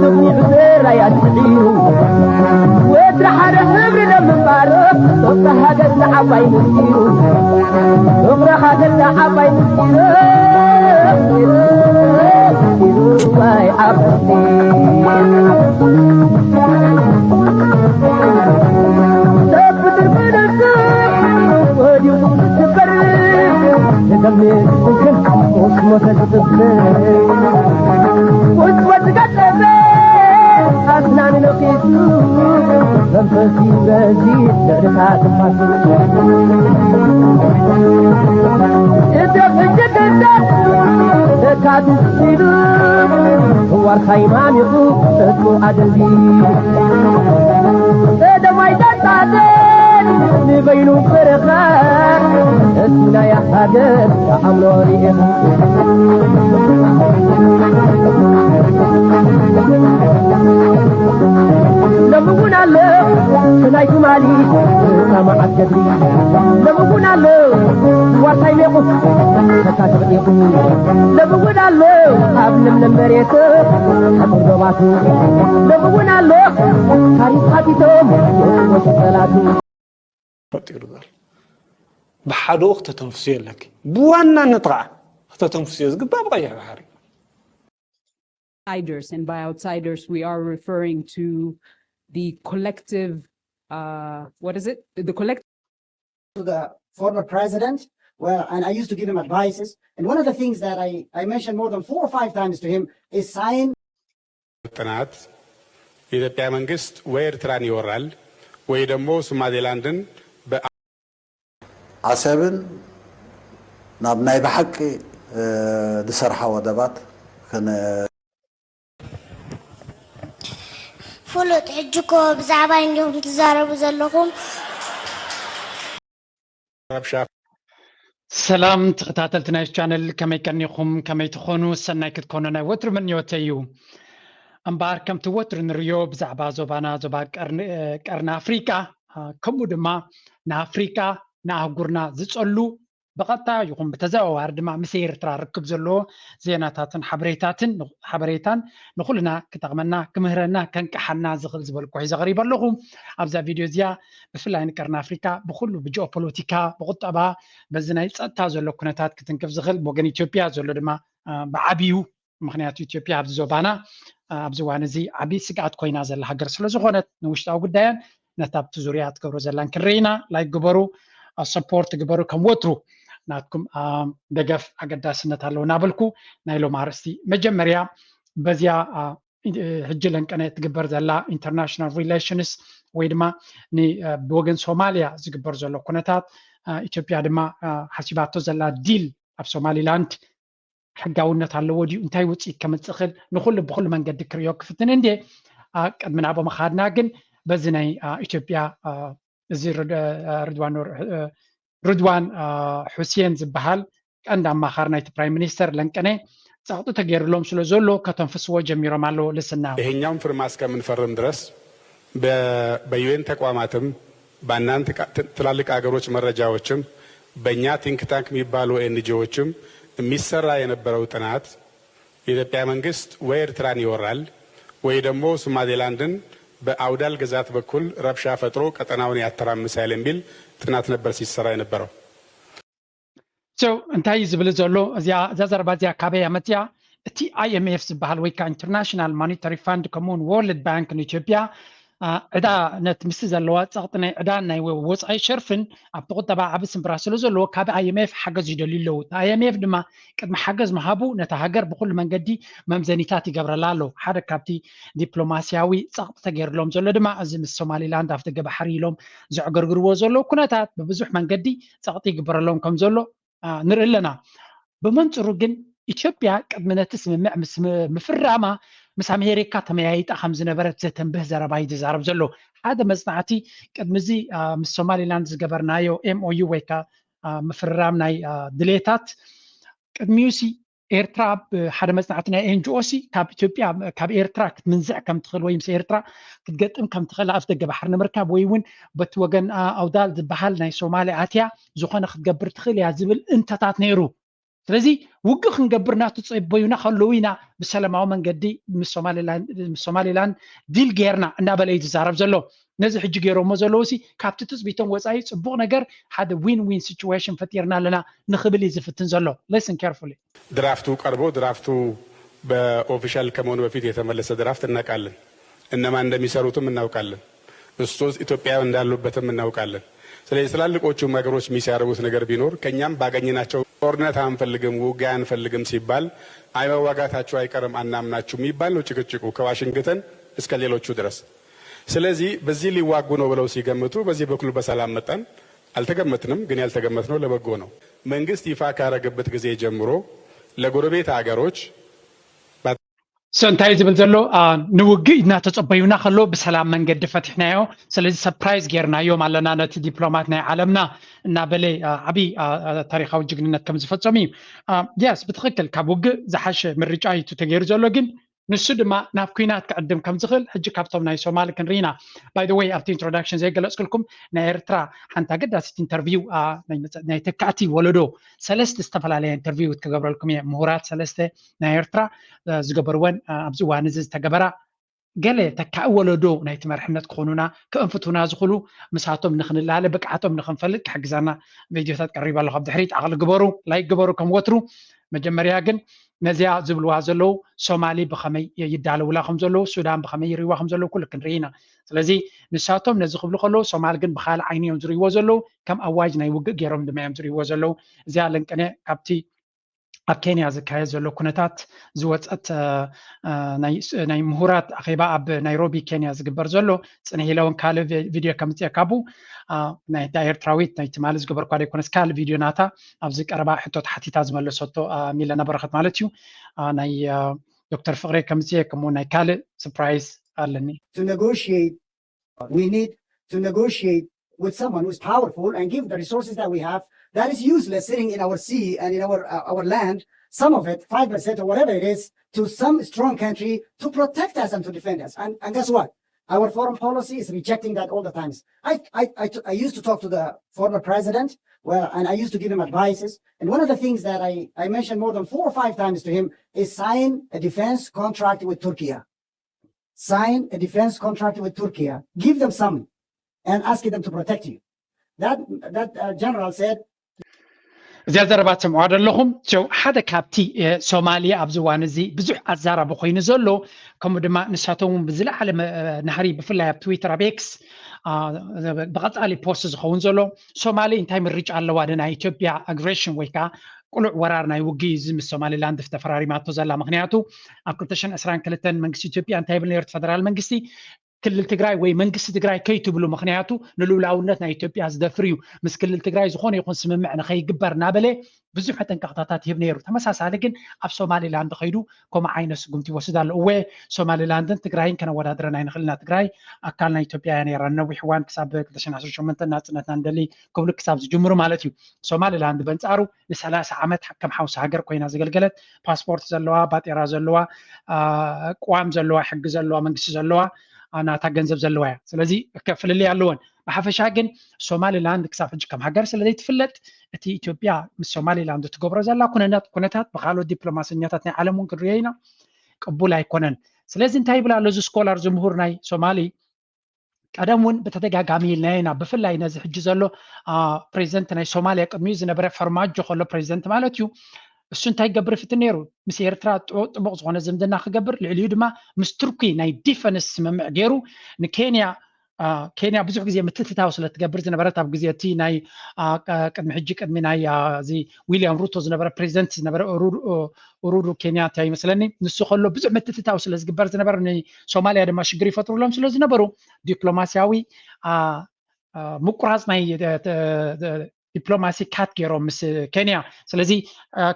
ስሙ ብዘራይ ኣድሒሩ ወዲ ሓደ ሕብሪ ደም ምንባር ፍቕሪ ሃገር ዝዓባይ ምስጢሩ ፍቕሪ ሃገር ዝዓባይ ምስጢሩ ምስጢሩ ዋይ ዓበርቲ ሰብ ብድር ብደርሱ ወዲቑ ዝስበር ንደም ዝስንክል ቁስ ሞተ ዝጥብር ቁስ ወዲ ገጠዘ ኣስናን ነኺሱ መንፈስ ይበዚ ደርታ ትፋሱ እቲ ሕጂ ግደ ለካትስ ኢሉ ዋርካ ይማሚቑ እሱ ኣደልዲ ቀደማይ ጠጣደን ንበይኑ በረኻ እቲ ናይ ሃገር ተኣምኖ ርኢኻ ሎሚ እውን ኣሎ ናይ ትማሊ ሰማዓት ገድሊ ሎሚ እውን ኣሎ ዋርሳይ ሜቑ ተካ ተቕኒቑ ሎሚ እውን ኣሎ ኣብ ለምለም መሬት ሓቁር ዶባቱ ሎሚ እውን ኣሎ ታሪኽ ሓቲቶም የጥሞት ጸላቱ ፈጢሩ ዘሎ ብሓደኡ ክተተንፍስዮ ኣለኪ። ብዋናነት ከዓ ክተተንፍስዮ ዝግባእ ብቐይሕ ባሕሪ እዩ። Outsiders, and by outsiders we are referring to the collective, uh, what is it? The collective to the former president, well, and I used to give him advices. And one of the things that I, I mentioned more than four or five times to him is sign ጥናት የኢትዮጵያ መንግስት ወይ ኤርትራን ይወራል ወይ ደግሞ ሶማሌላንድን በ ዓሰብን ናብ ናይ ብሓቂ ዝሰርሓ ወደባት ከነ ፍሉጥ ሕጂ እኮ ብዛዕባ እንዲኹም ትዛረቡ ዘለኹም ረብሻ ሰላም ተኸታተልቲ ናይ ቻነል ከመይ ቀኒኹም ከመይ ትኾኑ ሰናይ ክትኮኑ ናይ ወትሩ ምንዮተይ እዩ እምበኣር ከምቲ ወትሩ ንርዮ ብዛዕባ ዞባና ዞባ ቀርኒ ኣፍሪቃ ከምኡ ድማ ንኣፍሪቃ ንኣህጉርና ዝጸሉ ብቐጥታ ይኹን ብተዘዋዋሪ ድማ ምስ ኤርትራ ርክብ ዘለዎ ዜናታትን ሓበሬታትን ሓበሬታን ንኹልና ክጠቕመና ክምህረና ከንቅሓና ዝኽእል ዝበልኩ ሒዘ ቀሪበ ኣለኹ ኣብዛ ቪድዮ እዚኣ ብፍላይ ንቀርኒ ኣፍሪካ ብኩሉ ብጂኦፖለቲካ ብቁጠባ በዚ ናይ ፀጥታ ዘሎ ኩነታት ክትንክፍ ዝኽእል ብወገን ኢትዮጵያ ዘሎ ድማ ብዓብዩ ምክንያቱ ኢትዮጵያ ኣብዚ ዞባና ኣብዚ እዋን እዚ ዓብዪ ስግኣት ኮይና ዘላ ሃገር ስለዝኾነት ንውሽጣዊ ጉዳያን ነታ ኣብቲ ዙርያ ትገብሮ ዘላን ክንርኢ ኢና ላይክ ግበሩ ሰፖርት ግበሩ ከም ወትሩ ናትኩም ደገፍ ኣገዳስነት ኣለዎ እናበልኩ ናይ ሎም ኣርእስቲ መጀመርያ በዚያ ሕጂ ለንቀነ ትግበር ዘላ international relations ወይ ድማ ብወገን ሶማልያ ዝግበር ዘሎ ኩነታት ኢትዮጵያ ድማ ሓሲባቶ ዘላ ዲል ኣብ ሶማሊላንድ ሕጋውነት ኣለዎ ድዩ እንታይ ውፅኢት ከምፅእ ክእል ንኩሉ ብኩሉ መንገዲ ክርእዮ ክፍትን እንዴ ቅድሚ ናቦ ምካድና ግን በዚ ናይ ኢትዮጵያ እዚ ርድዋን ርድዋን ሑሴን ዝበሃል ቀንዲ ኣማኻሪ ናይቲ ፕራይም ሚኒስተር ለንቀነ ጸቕጢ ተገይርሎም ስለ ዘሎ ከተንፍስዎ ጀሚሮም ኣለዉ ልስና። ይሄኛውን ፊርማ እስከምንፈርም ድረስ በዩኤን ተቋማትም በእናንተ ትላልቅ አገሮች መረጃዎችም በእኛ ቲንክ ታንክ የሚባሉ ኤንጂኦዎችም የሚሰራ የነበረው ጥናት የኢትዮጵያ መንግስት ወይ ኤርትራን ይወራል ወይ ደግሞ ሶማሌላንድን በአውዳል ግዛት በኩል ረብሻ ፈጥሮ ቀጠናውን ያተራምሳል የሚል ጥናት ነበር ሲሰራ የነበረው። So እንታይ እዩ ዝብል ዘሎ እዚኣ እዛ ዘረባ እዚኣ ካበይ እያ መፅያ እቲ IMF ዝበሃል ወይ ከዓ international monetary fund ከምኡውን world bank ንኢትዮጵያ ዕዳ ነቲ ምስቲ ዘለዋ ፀቕጢ ናይ ዕዳን ናይ ወፃኢ ሸርፍን ኣብቲ ቁጠባ ዓቢ ስንብራ ስለ ዘለዎ ካብ IMF ሓገዝ ይደልዩ ኣለዉ እቲ IMF ድማ ቅድሚ ሓገዝ ምሃቡ ነታ ሃገር ብኩሉ መንገዲ መምዘኒታት ይገብረላ ኣሎ ሓደ ካብቲ ዲፕሎማስያዊ ፀቕጢ ተገይርሎም ዘሎ ድማ እዚ ምስ ሶማሊላንድ ኣፍ ደገ ባሕሪ ኢሎም ዘዕገርግርዎ ዘለዉ ኩነታት ብብዙሕ መንገዲ ፀቕጢ ይግበረሎም ከም ዘሎ ንርኢ ኣለና። ብመንፅሩ ግን ኢትዮጵያ ቅድሚ ነቲ ስምምዕ ምስ ምፍራማ ምስ ኣምሄሪካ ተመያይጣ ከም ዝነበረት ዘተንብህ ዘረባ እዩ ዝዛረብ ዘሎ። ሓደ መፅናዕቲ ቅድሚ እዚ ምስ ሶማሊላንድ ዝገበርናዮ MOU ወይ ከዓ ምፍርራም ናይ ድሌታት ቅድሚኡ ሲ ኤርትራ ሓደ መፅናዕቲ ናይ NGO ሲ ካብ ኢትዮጵያ ካብ ኤርትራ ክትምንዝዕ ከም ትኽእል ወይ ምስ ኤርትራ ክትገጥም ከም ትኽእል ኣፍ ደገ ባሕሪ ንምርካብ ወይ እውን በቲ ወገን ኣውዳል ዝበሃል ናይ ሶማሊ ኣትያ ዝኾነ ክትገብር ትኽእል እያ ዝብል እንተታት ነይሩ። ስለዚ ውግእ ክንገብር እናተጸበዩና ከለዉ ኢና ብሰላማዊ መንገዲ ምስ ሶማሊላንድ ዲል ጌርና እናበለ እዩ ዝዛረብ ዘሎ። ነዚ ሕጂ ገይሮሞ ዘለዉ ሲ ካብቲ ትጽቢቶም ወጻኢ ጽቡቕ ነገር ሓደ ዊን ዊን ሲቹዌሽን ፈጢርና ኣለና ንኽብል እዩ ዝፍትን ዘሎ። Listen carefully። ድራፍቱ ቀርቦ ድራፍቱ በኦፊሻል ከመሆኑ በፊት የተመለሰ ድራፍት እናውቃለን። እነማን እንደሚሰሩትም እናውቃለን። እሱ ኢትዮጵያውያን እንዳሉበትም እናውቃለን። ስለዚህ ትላልቆቹ ሀገሮች ሚስ ያደረጉት ነገር ቢኖር ከኛም ባገኘናቸው ጦርነት አንፈልግም፣ ውጊያ አንፈልግም ሲባል አይ መዋጋታችሁ አይቀርም አናምናችሁ የሚባል ነው ጭቅጭቁ ከዋሽንግተን እስከ ሌሎቹ ድረስ። ስለዚህ በዚህ ሊዋጉ ነው ብለው ሲገምቱ በዚህ በኩል በሰላም መጣን። አልተገመትንም፣ ግን ያልተገመትነው ለበጎ ነው። መንግስት ይፋ ካረገበት ጊዜ ጀምሮ ለጎረቤት ሀገሮች So እንታይ ዝብል ዘሎ ንውግእ እናተጸበዩና ከሎ ብሰላም መንገዲ ፈቲሕናዮ። ስለዚ ሰርፕራይዝ ጌርናዮም ኣለና ነቲ ዲፕሎማት ናይ ዓለምና እናበለ ዓብዪ ታሪኻዊ ጅግንነት ከም ዝፈጸሙ እዩ። የስ ብትኽክል ካብ ውግእ ዝሓሸ ምርጫ እዩ ተገይሩ ዘሎ፣ ግን ንሱ ድማ ናብ ኲናት ክዕድም ከም ዝኽእል ሕጂ ካብቶም ናይ ሶማሊ ክንርኢና። By the way ኣብቲ ኢንትሮዳክሽን ዘይገለጽክልኩም ናይ ኤርትራ ሓንቲ ኣገዳሲት ኢንተርቪው ናይ ተካእቲ ወለዶ ሰለስተ ዝተፈላለያ ኢንተርቪው ክገብረልኩም እየ። ምሁራት ሰለስተ ናይ ኤርትራ ዝገበርወን ኣብዚ እዋን እዚ ዝተገበራ ገለ ተካኢ ወለዶ ናይቲ መርሕነት ክኾኑና ክእንፍቱና ዝኽእሉ ምሳቶም ንኽንላለ ብቅዓቶም ንኽንፈልጥ ክሕግዘና ቪድዮታት ቀሪበ ኣለኹ። ኣብ ድሕሪት ዓቕሊ ግበሩ፣ ላይክ ግበሩ ከም ወትሩ። መጀመርያ ግን ነዚኣ ዝብልዋ ዘለዉ ሶማሊ ብኸመይ ይዳለውላ ከም ዘለዉ፣ ሱዳን ብኸመይ ይሪእዋ ከም ዘለዉ ኩሉ ክንርኢ ኢና። ስለዚ ንሳቶም ነዚ ክብሉ ከለዉ ሶማል ግን ብኻልእ ዓይኒ እዮም ዝሪእዎ ዘለዉ፣ ከም ኣዋጅ ናይ ውግእ ገይሮም ድማ እዮም ዝሪእዎ ዘለዉ። እዚኣ ለንቅነ ካብቲ ኣብ ኬንያ ዝካየድ ዘሎ ኩነታት ዝወፀት ናይ ምሁራት ኣኼባ ኣብ ናይሮቢ ኬንያ ዝግበር ዘሎ ፅንሕ ኢለ እውን ካልእ ቪድዮ ከምፅኤካ ቡ ናይ ኤርትራዊት ናይ ትማሊ ዝገበርኳ ዘይኮነስ ካልእ ቪድዮ ናታ ኣብዚ ቀረባ ሕቶ ተሓቲታ ዝመለሰቶ ሚለና በረኸት ማለት እዩ። ናይ ዶክተር ፍቅሬ ከምፅኤ ከምኡ ናይ ካልእ ስፕራይዝ ኣለኒ። We need to negotiate with someone who's powerful and give the resources that we have. That is useless sitting in our sea and in our uh, our land, some of it, five percent or whatever it is, to some strong country to protect us and to defend us. And, and guess what? Our foreign policy is rejecting that all the times. I, I, I, I used to talk to the former president, well, and I used to give him advices. And one of the things that I, I mentioned more than four or five times to him is sign a defense contract with Turkey. Sign a defense contract with Turkey. Give them some and ask them to protect you. That, that uh, general said, እዚኣ ዘረባ ትሰምዕዋ ዘለኹም ቸው ሓደ ካብቲ ሶማልያ ኣብዚ እዋን እዚ ብዙሕ ኣዛራቢ ኮይኑ ዘሎ ከምኡ ድማ ንሳቶም እውን ብዝለዓለ ናህሪ ብፍላይ ኣብ ትዊተር ኣብ ኤክስ ብቐፃሊ ፖስት ዝኸውን ዘሎ ሶማሊ እንታይ ምርጫ ኣለዋ ንናይ ኢትዮጵያ ኣግሬሽን ወይ ከዓ ቅሉዕ ወራር ናይ ውግእ እዚ ምስ ሶማሊላንድ ተፈራሪማቶ ዘላ። ምክንያቱ ኣብ ክልተ ሽሕን ዕስራን ክልተን መንግስቲ ኢትዮጵያ እንታይ ይብል ነይሩ እቲ ፈደራል መንግስቲ ክልል ትግራይ ወይ መንግስቲ ትግራይ ከይትብሉ ምክንያቱ ንልኡላውነት ናይ ኢትዮጵያ ዝደፍር እዩ፣ ምስ ክልል ትግራይ ዝኾነ ይኹን ስምምዕ ንከይግበር እናበለ ብዙሕ መጠንቀቕታታት ይህብ ነይሩ። ተመሳሳሊ ግን ኣብ ሶማሊላንድ ከይዱ ከምኡ ዓይነት ስጉምቲ ይወስድ ኣሎ። እወ ሶማሊላንድን ትግራይን ከነወዳድረን ኣይንኽእልና። ትግራይ ኣካል ናይ ኢትዮጵያ እያ ነይራ ንነዊሕ እዋን ክሳብ ክልተ ሽሕን ዓሰርተ ሸሞንተን ናፅነትና ንደሊ ክብሉ ክሳብ ዝጅምሩ ማለት እዩ። ሶማሊላንድ በንፃሩ ንሰላሳ ዓመት ከም ሓውሲ ሃገር ኮይና ዘገልገለት ፓስፖርት ዘለዋ ባጤራ ዘለዋ ቅዋም ዘለዋ ሕጊ ዘለዋ መንግስቲ ዘለዋ ናታ ገንዘብ ዘለዋ እያ። ስለዚ ፍልልይ ኣለወን። ብሓፈሻ ግን ሶማሊላንድ ክሳብ ሕጂ ከም ሃገር ስለዘይትፍለጥ እቲ ኢትዮጵያ ምስ ሶማሊላንድ ትገብሮ ዘላ ኩነታት ብካልኦት ዲፕሎማሰኛታት ናይ ዓለም እውን ክንሪኦ ኢና ቅቡል ኣይኮነን። ስለዚ እንታይ ይብል ኣሎ እዚ ስኮላር እዚ ምሁር ናይ ሶማሊ ቀደም እውን ብተደጋጋሚ ኢልና ኢና ብፍላይ ነዚ ሕጂ ዘሎ ፕሬዚደንት ናይ ሶማሊያ ቅድሚኡ ዝነበረ ፈርማጆ ከሎ ፕሬዚደንት ማለት እዩ። እሱ እንታይ ክገብር ይፍትን ነይሩ? ምስ ኤርትራ ጥቡቕ ዝኾነ ዝምድና ክገብር ልዕሊኡ ድማ ምስ ቱርኪ ናይ ዲፈንስ ስምምዕ ገይሩ ንኬንያ ኬንያ ብዙሕ ግዜ ምትትታው ስለ ትገብር ዝነበረት ኣብ ግዜ እቲ ናይ ቅድሚ ሕጂ ቅድሚ ናይ እዚ ዊልያም ሩቶ ዝነበረ ፕሬዚደንት ዝነበረ ኡሩሩ ኬንያታ ይመስለኒ ንሱ ከሎ ብዙሕ ምትትታው ስለ ዝግበር ዝነበር ንሶማሊያ ድማ ሽግር ይፈጥሩሎም ስለ ዝነበሩ ዲፕሎማሲያዊ ምቁራፅ ናይ ዲፕሎማሲ ካት ገይሮም ምስ ኬንያ። ስለዚ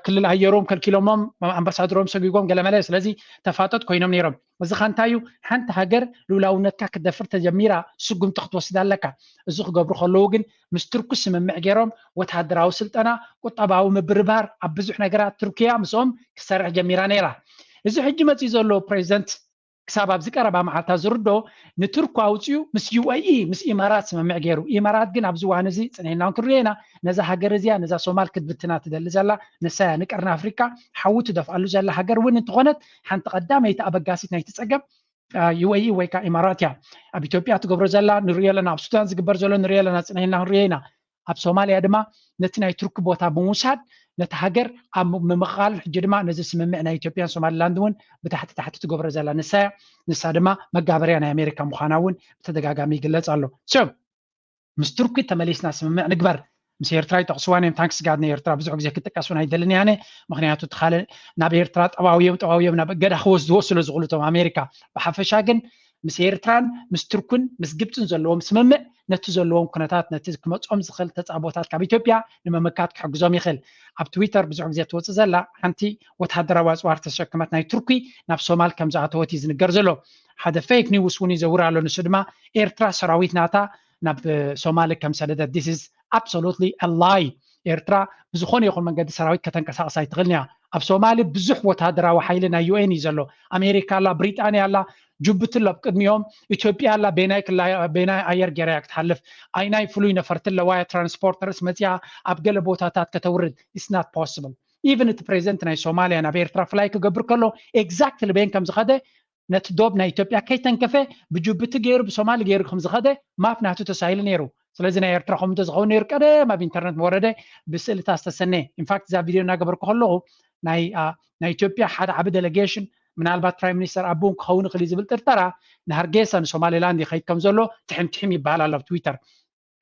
ክልል ኣየሮም ከልኪሎሞም ኣምባሳደሮም ሰጒጎም ገለመለ ስለዚ ተፋጠጥ ኮይኖም ነይሮም። እዚ ካ እንታይ እዩ? ሓንቲ ሃገር ልኡላውነትካ ክትደፍር ተጀሚራ ስጉምቲ ክትወስድ ኣለካ። እዚ ክገብሩ ከለዉ ግን ምስ ቱርኪ ስምምዕ ገይሮም ወተሃደራዊ ስልጠና፣ ቁጠባዊ ምብርባር ኣብ ብዙሕ ነገራት ቱርኪያ ምስኦም ክትሰርሕ ጀሚራ ነይራ። እዚ ሕጂ መፂኡ ዘሎ ፕሬዚደንት ክሳብ ኣብዚ ቀረባ መዓልታት ዝርዶ ንቱርክ ኣውፅኡ ምስ ዩ ኤ ኢ ምስ ኢማራት ስምምዕ ገይሩ። ኢማራት ግን ኣብዚ እዋን እዚ ፅንሕና ክንሪኦ ኢና፣ ነዛ ሃገር እዚኣ ነዛ ሶማል ክትብትና ትደሊ ዘላ ንሳ እያ። ንቀርኒ ኣፍሪካ ሓዊ ትደፍኣሉ ዘላ ሃገር እውን እንተኾነት ሓንቲ ቀዳመይቲ ኣበጋሲት ናይቲ ፀገም ዩ ኤ ኢ ወይ ከዓ ኢማራት እያ። ኣብ ኢትዮጵያ ትገብሮ ዘላ ንሪኦ ኣለና፣ ኣብ ሱዳን ዝግበር ዘሎ ንሪኦ ኣለና፣ ፅንሕና ክንሪኦ ኢና። ኣብ ሶማልያ ድማ ነቲ ናይ ቱርኪ ቦታ ብምውሳድ ነቲ ሃገር ኣብ ምምቓል ሕጂ ድማ ነዚ ስምምዕ ናይ ኢትዮጵያን ሶማሊላንድ እውን ብታሕቲ ታሕቲ ትገብሮ ዘላ ንሳ እያ። ንሳ ድማ መጋበርያ ናይ ኣሜሪካ ምዃና እውን ብተደጋጋሚ ይግለጽ ኣሎ። So ምስ ቱርኪ ተመሊስና ስምምዕ ንግበር። ምስ ኤርትራ ይጠቕስዋን እዮም። ታንክስ ጋድ ንኤርትራ ብዙሕ ግዜ ክጥቀስ እውን ኣይደልን እየ ኣነ። ምክንያቱ እቲ ካልእ ናብ ኤርትራ ጠባውዮም ጠባውዮም ናብ እገዳ ክወስድዎ ስለ ዝኽእሉ እቶም ኣሜሪካ። ብሓፈሻ ግን ምስ ኤርትራን ምስ ቱርክን ምስ ግብፅን ዘለዎም ስምምዕ ነቲ ዘለዎም ኩነታት ነቲ ክመፅኦም ዝኽእል ተፃቦታት ካብ ኢትዮጵያ ንምምካት ክሕግዞም ይኽእል። ኣብ ትዊተር ብዙሕ ግዜ ትወፅእ ዘላ ሓንቲ ወታደራዊ ኣፅዋር ተሸክመት ናይ ቱርኪ ናብ ሶማል ከም ዝኣተወት እዩ ዝንገር ዘሎ። ሓደ ፌክ ኒውስ እውን ይዘውር ኣሎ። ንሱ ድማ ኤርትራ ሰራዊት ናታ ናብ ሶማሊ ከም ሰደደት። This is absolutely a lie። ኤርትራ ብዝኾነ ይኹን መንገዲ ሰራዊት ከተንቀሳቕስ ኣይትኽእልን እያ። ኣብ ሶማሊ ብዙሕ ወታደራዊ ሓይሊ ናይ ዩ ኤን እዩ ዘሎ። ኣሜሪካ ኣላ፣ ብሪጣንያ ኣላ፣ ጅቡቲ ኣሎ ኣብ ቅድሚኦም፣ ኢትዮጵያ ኣላ፣ በናይ ክላ-፣ በናይ ኣየር ገይራ እያ ክትሓልፍ። ኣይናይ ፍሉይ ነፈርቲ ኣለዋ እያ፣ ትራንስፖርተርስ መፂኣ ኣብ ገለ ቦታታት ከተውርድ። It's not possible። Even እቲ ፕሬዚደንት ናይ ሶማልያ ናብ ኤርትራ ፍላይ ክገብር ከሎ ኤግዛክትሊ በየን ከም ዝኸደ ነቲ ዶብ ናይ ኢትዮጵያ ከይተንከፈ ብጅቡቲ ገይሩ ብሶማሊ ገይሩ ከም ዝኸደ ማፕ ናቱ ተሳኢሉ ነይሩ። ስለዚ ናይ ኤርትራ ከምኡ እንተዝኸውን ነይሩ ቀደም ኣብ ኢንተርነት ምወረደ ብስእልታት ዝተሰነ። ኢንፋክት እዛ ቪድዮ እናገበርኩ ከለኹ ናይ አ፣ ናይ ኢትዮጵያ ሓደ ዓቢ ዴሌጌሽን ምናልባት ፕራይም ሚኒስተር ኣቦን ክኸውን ይኽእል እዩ ዝብል ጥርጠራ ንሃርጌሳ ንሶማሊላንድ ይኸይድ ከም ዘሎ ትሕም ትሕም ይበሃል ኣሎ ኣብ ትዊተር።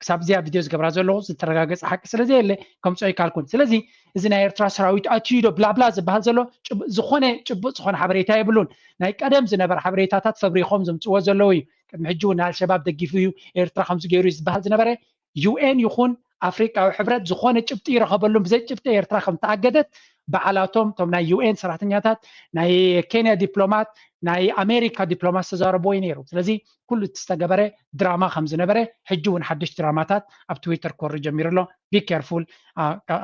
ክሳብ እዚኣ ቪድዮ ዝገብራ ዘለኹ ዝተረጋገፀ ሓቂ ስለ ዘየለ ከምፅኦ ኣይካልኩን። ስለዚ እዚ ናይ ኤርትራ ሰራዊት ኣትዩ ዶ ብላብላ ዝበሃል ዘሎ ጭቡ-፣ ዝኾነ ጭቡጥ ዝኾነ ሓበሬታ የብሉን። ናይ ቀደም ዝነበረ ሓበሬታታት ፈብሪኾም ዘምፅዎ ዘለዉ እዩ። ቅድሚ ሕጂ እውን ንኣልሸባብ ደጊፉ እዩ ኤርትራ ከምዚ ገይሩ እዩ ዝበሃል ዝነበረ። ዩ ኤን ይኹን ኣፍሪቃዊ ሕብረት ዝኾነ ጭብጢ ይረኸበሉን ብዘይ ጭብጢ ኤርትራ ከም ተኣገደት በዓላቶም እቶም ናይ ዩ ኤን ሰራሕተኛታት፣ ናይ ኬንያ ዲፕሎማት፣ ናይ ኣሜሪካ ዲፕሎማት ዝተዛረብዎ እዩ ነይሩ። ስለዚ ኩሉ እቲ ዝተገበረ ድራማ ከም ዝነበረ ሕጂ እውን ሓደሽቲ ድራማታት ኣብ ትዊተር ክወርድ ጀሚሩ ኣሎ። Be careful።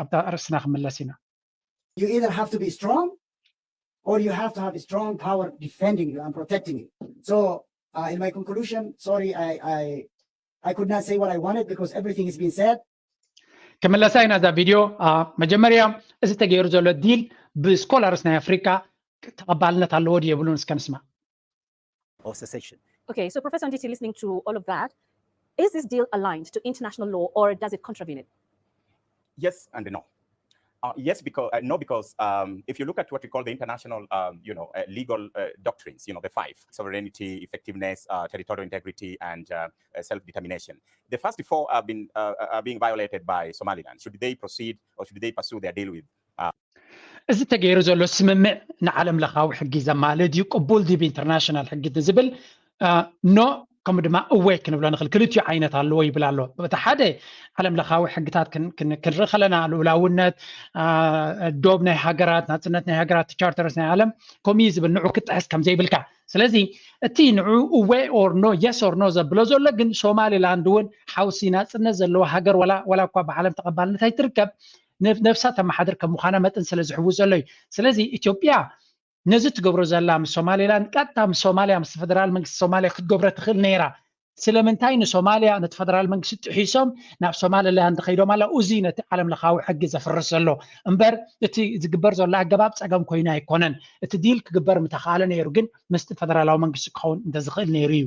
ኣብታ ርእስና ክምለስ ኢና። You either have to be strong or you have to have a strong power defending you and protecting you. So uh, in my conclusion, sorry, I, I I could not say what I wanted because everything has been said. ክምለሳ ኢና እዛ ቪድዮ። መጀመርያ እዚ ተገይሩ ዘሎ ዲል ብስኮላርስ ናይ ኣፍሪካ ተቐባልነት ኣለዎ ድዩ የብሉን እስከ ንስማ። Of secession. Okay, so Professor Nditi, listening to all of that, is this deal aligned to international law or does it contravene it? Yes and no. Uh, yes, because uh, no, because um, if you look at what we call the international, um, you know, uh, legal uh, doctrines, you know, the five: sovereignty, effectiveness, uh, territorial integrity, and uh, uh, self-determination. The first four have been uh, are being violated by Somaliland. Should they proceed or should they pursue their deal with? Uh, እዚ ተገይሩ ዘሎ ስምምዕ ንዓለም ለኻዊ ሕጊ ዘማልእ ድዩ ቅቡል ድዩ ብኢንተርናሽናል ሕጊ ዝብል ኖ ከምኡ ድማ እወ ክንብሎ ንኽእል። ክልቲኡ ዓይነት ኣለዎ ይብል ኣሎ። እቲ ሓደ ዓለም ለኻዊ ሕግታት ክን- ክን- ክንርኢ ከለና ልኡላውነት፣ ዶብ ናይ ሃገራት፣ ናፅነት ናይ ሃገራት፣ ቻርተርስ ናይ ዓለም ከምኡ እዩ ዝብል፣ ንዑ ክጥሕስ ከም ዘይብልካ። ስለዚ እቲ ንዑ እወ ኦር ኖ፣ የስ ኦር ኖ ዘብሎ ዘሎ ግን ሶማሊላንድ እውን ሓውሲ ናፅነት ዘለዎ ሃገር ወላ ወላ እኳ ብዓለም ተቐባልነት ኣይትርከብ ነብ- ነብሳ ተመሓድር ከም ምዃና መጠን ስለ ዝሕውስ ዘሎ እዩ። ስለዚ ኢትዮጵያ ነዚ ትገብሮ ዘላ ምስ ሶማሌላንድ ቀጥታ ምስ ሶማልያ ምስ ፈደራል መንግስቲ ሶማልያ ክትገብሮ ትኽእል ነይራ። ስለምንታይ ንሶማልያ ነቲ ፈደራል መንግስቲ ጥሒሶም ናብ ሶማሌላንድ ከይዶም ኣለዉ? እዚ ነቲ ዓለም ለኻዊ ሕጊ ዘፍርስ ዘሎ እምበር እቲ ዝግበር ዘሎ ኣገባብ ጸገም ኮይኑ ኣይኮነን። እቲ ዲል ክግበር ምተኻእለ ነይሩ፣ ግን ምስቲ ፈደራላዊ መንግስቲ ክኸውን እንተዝኽእል ነይሩ እዩ።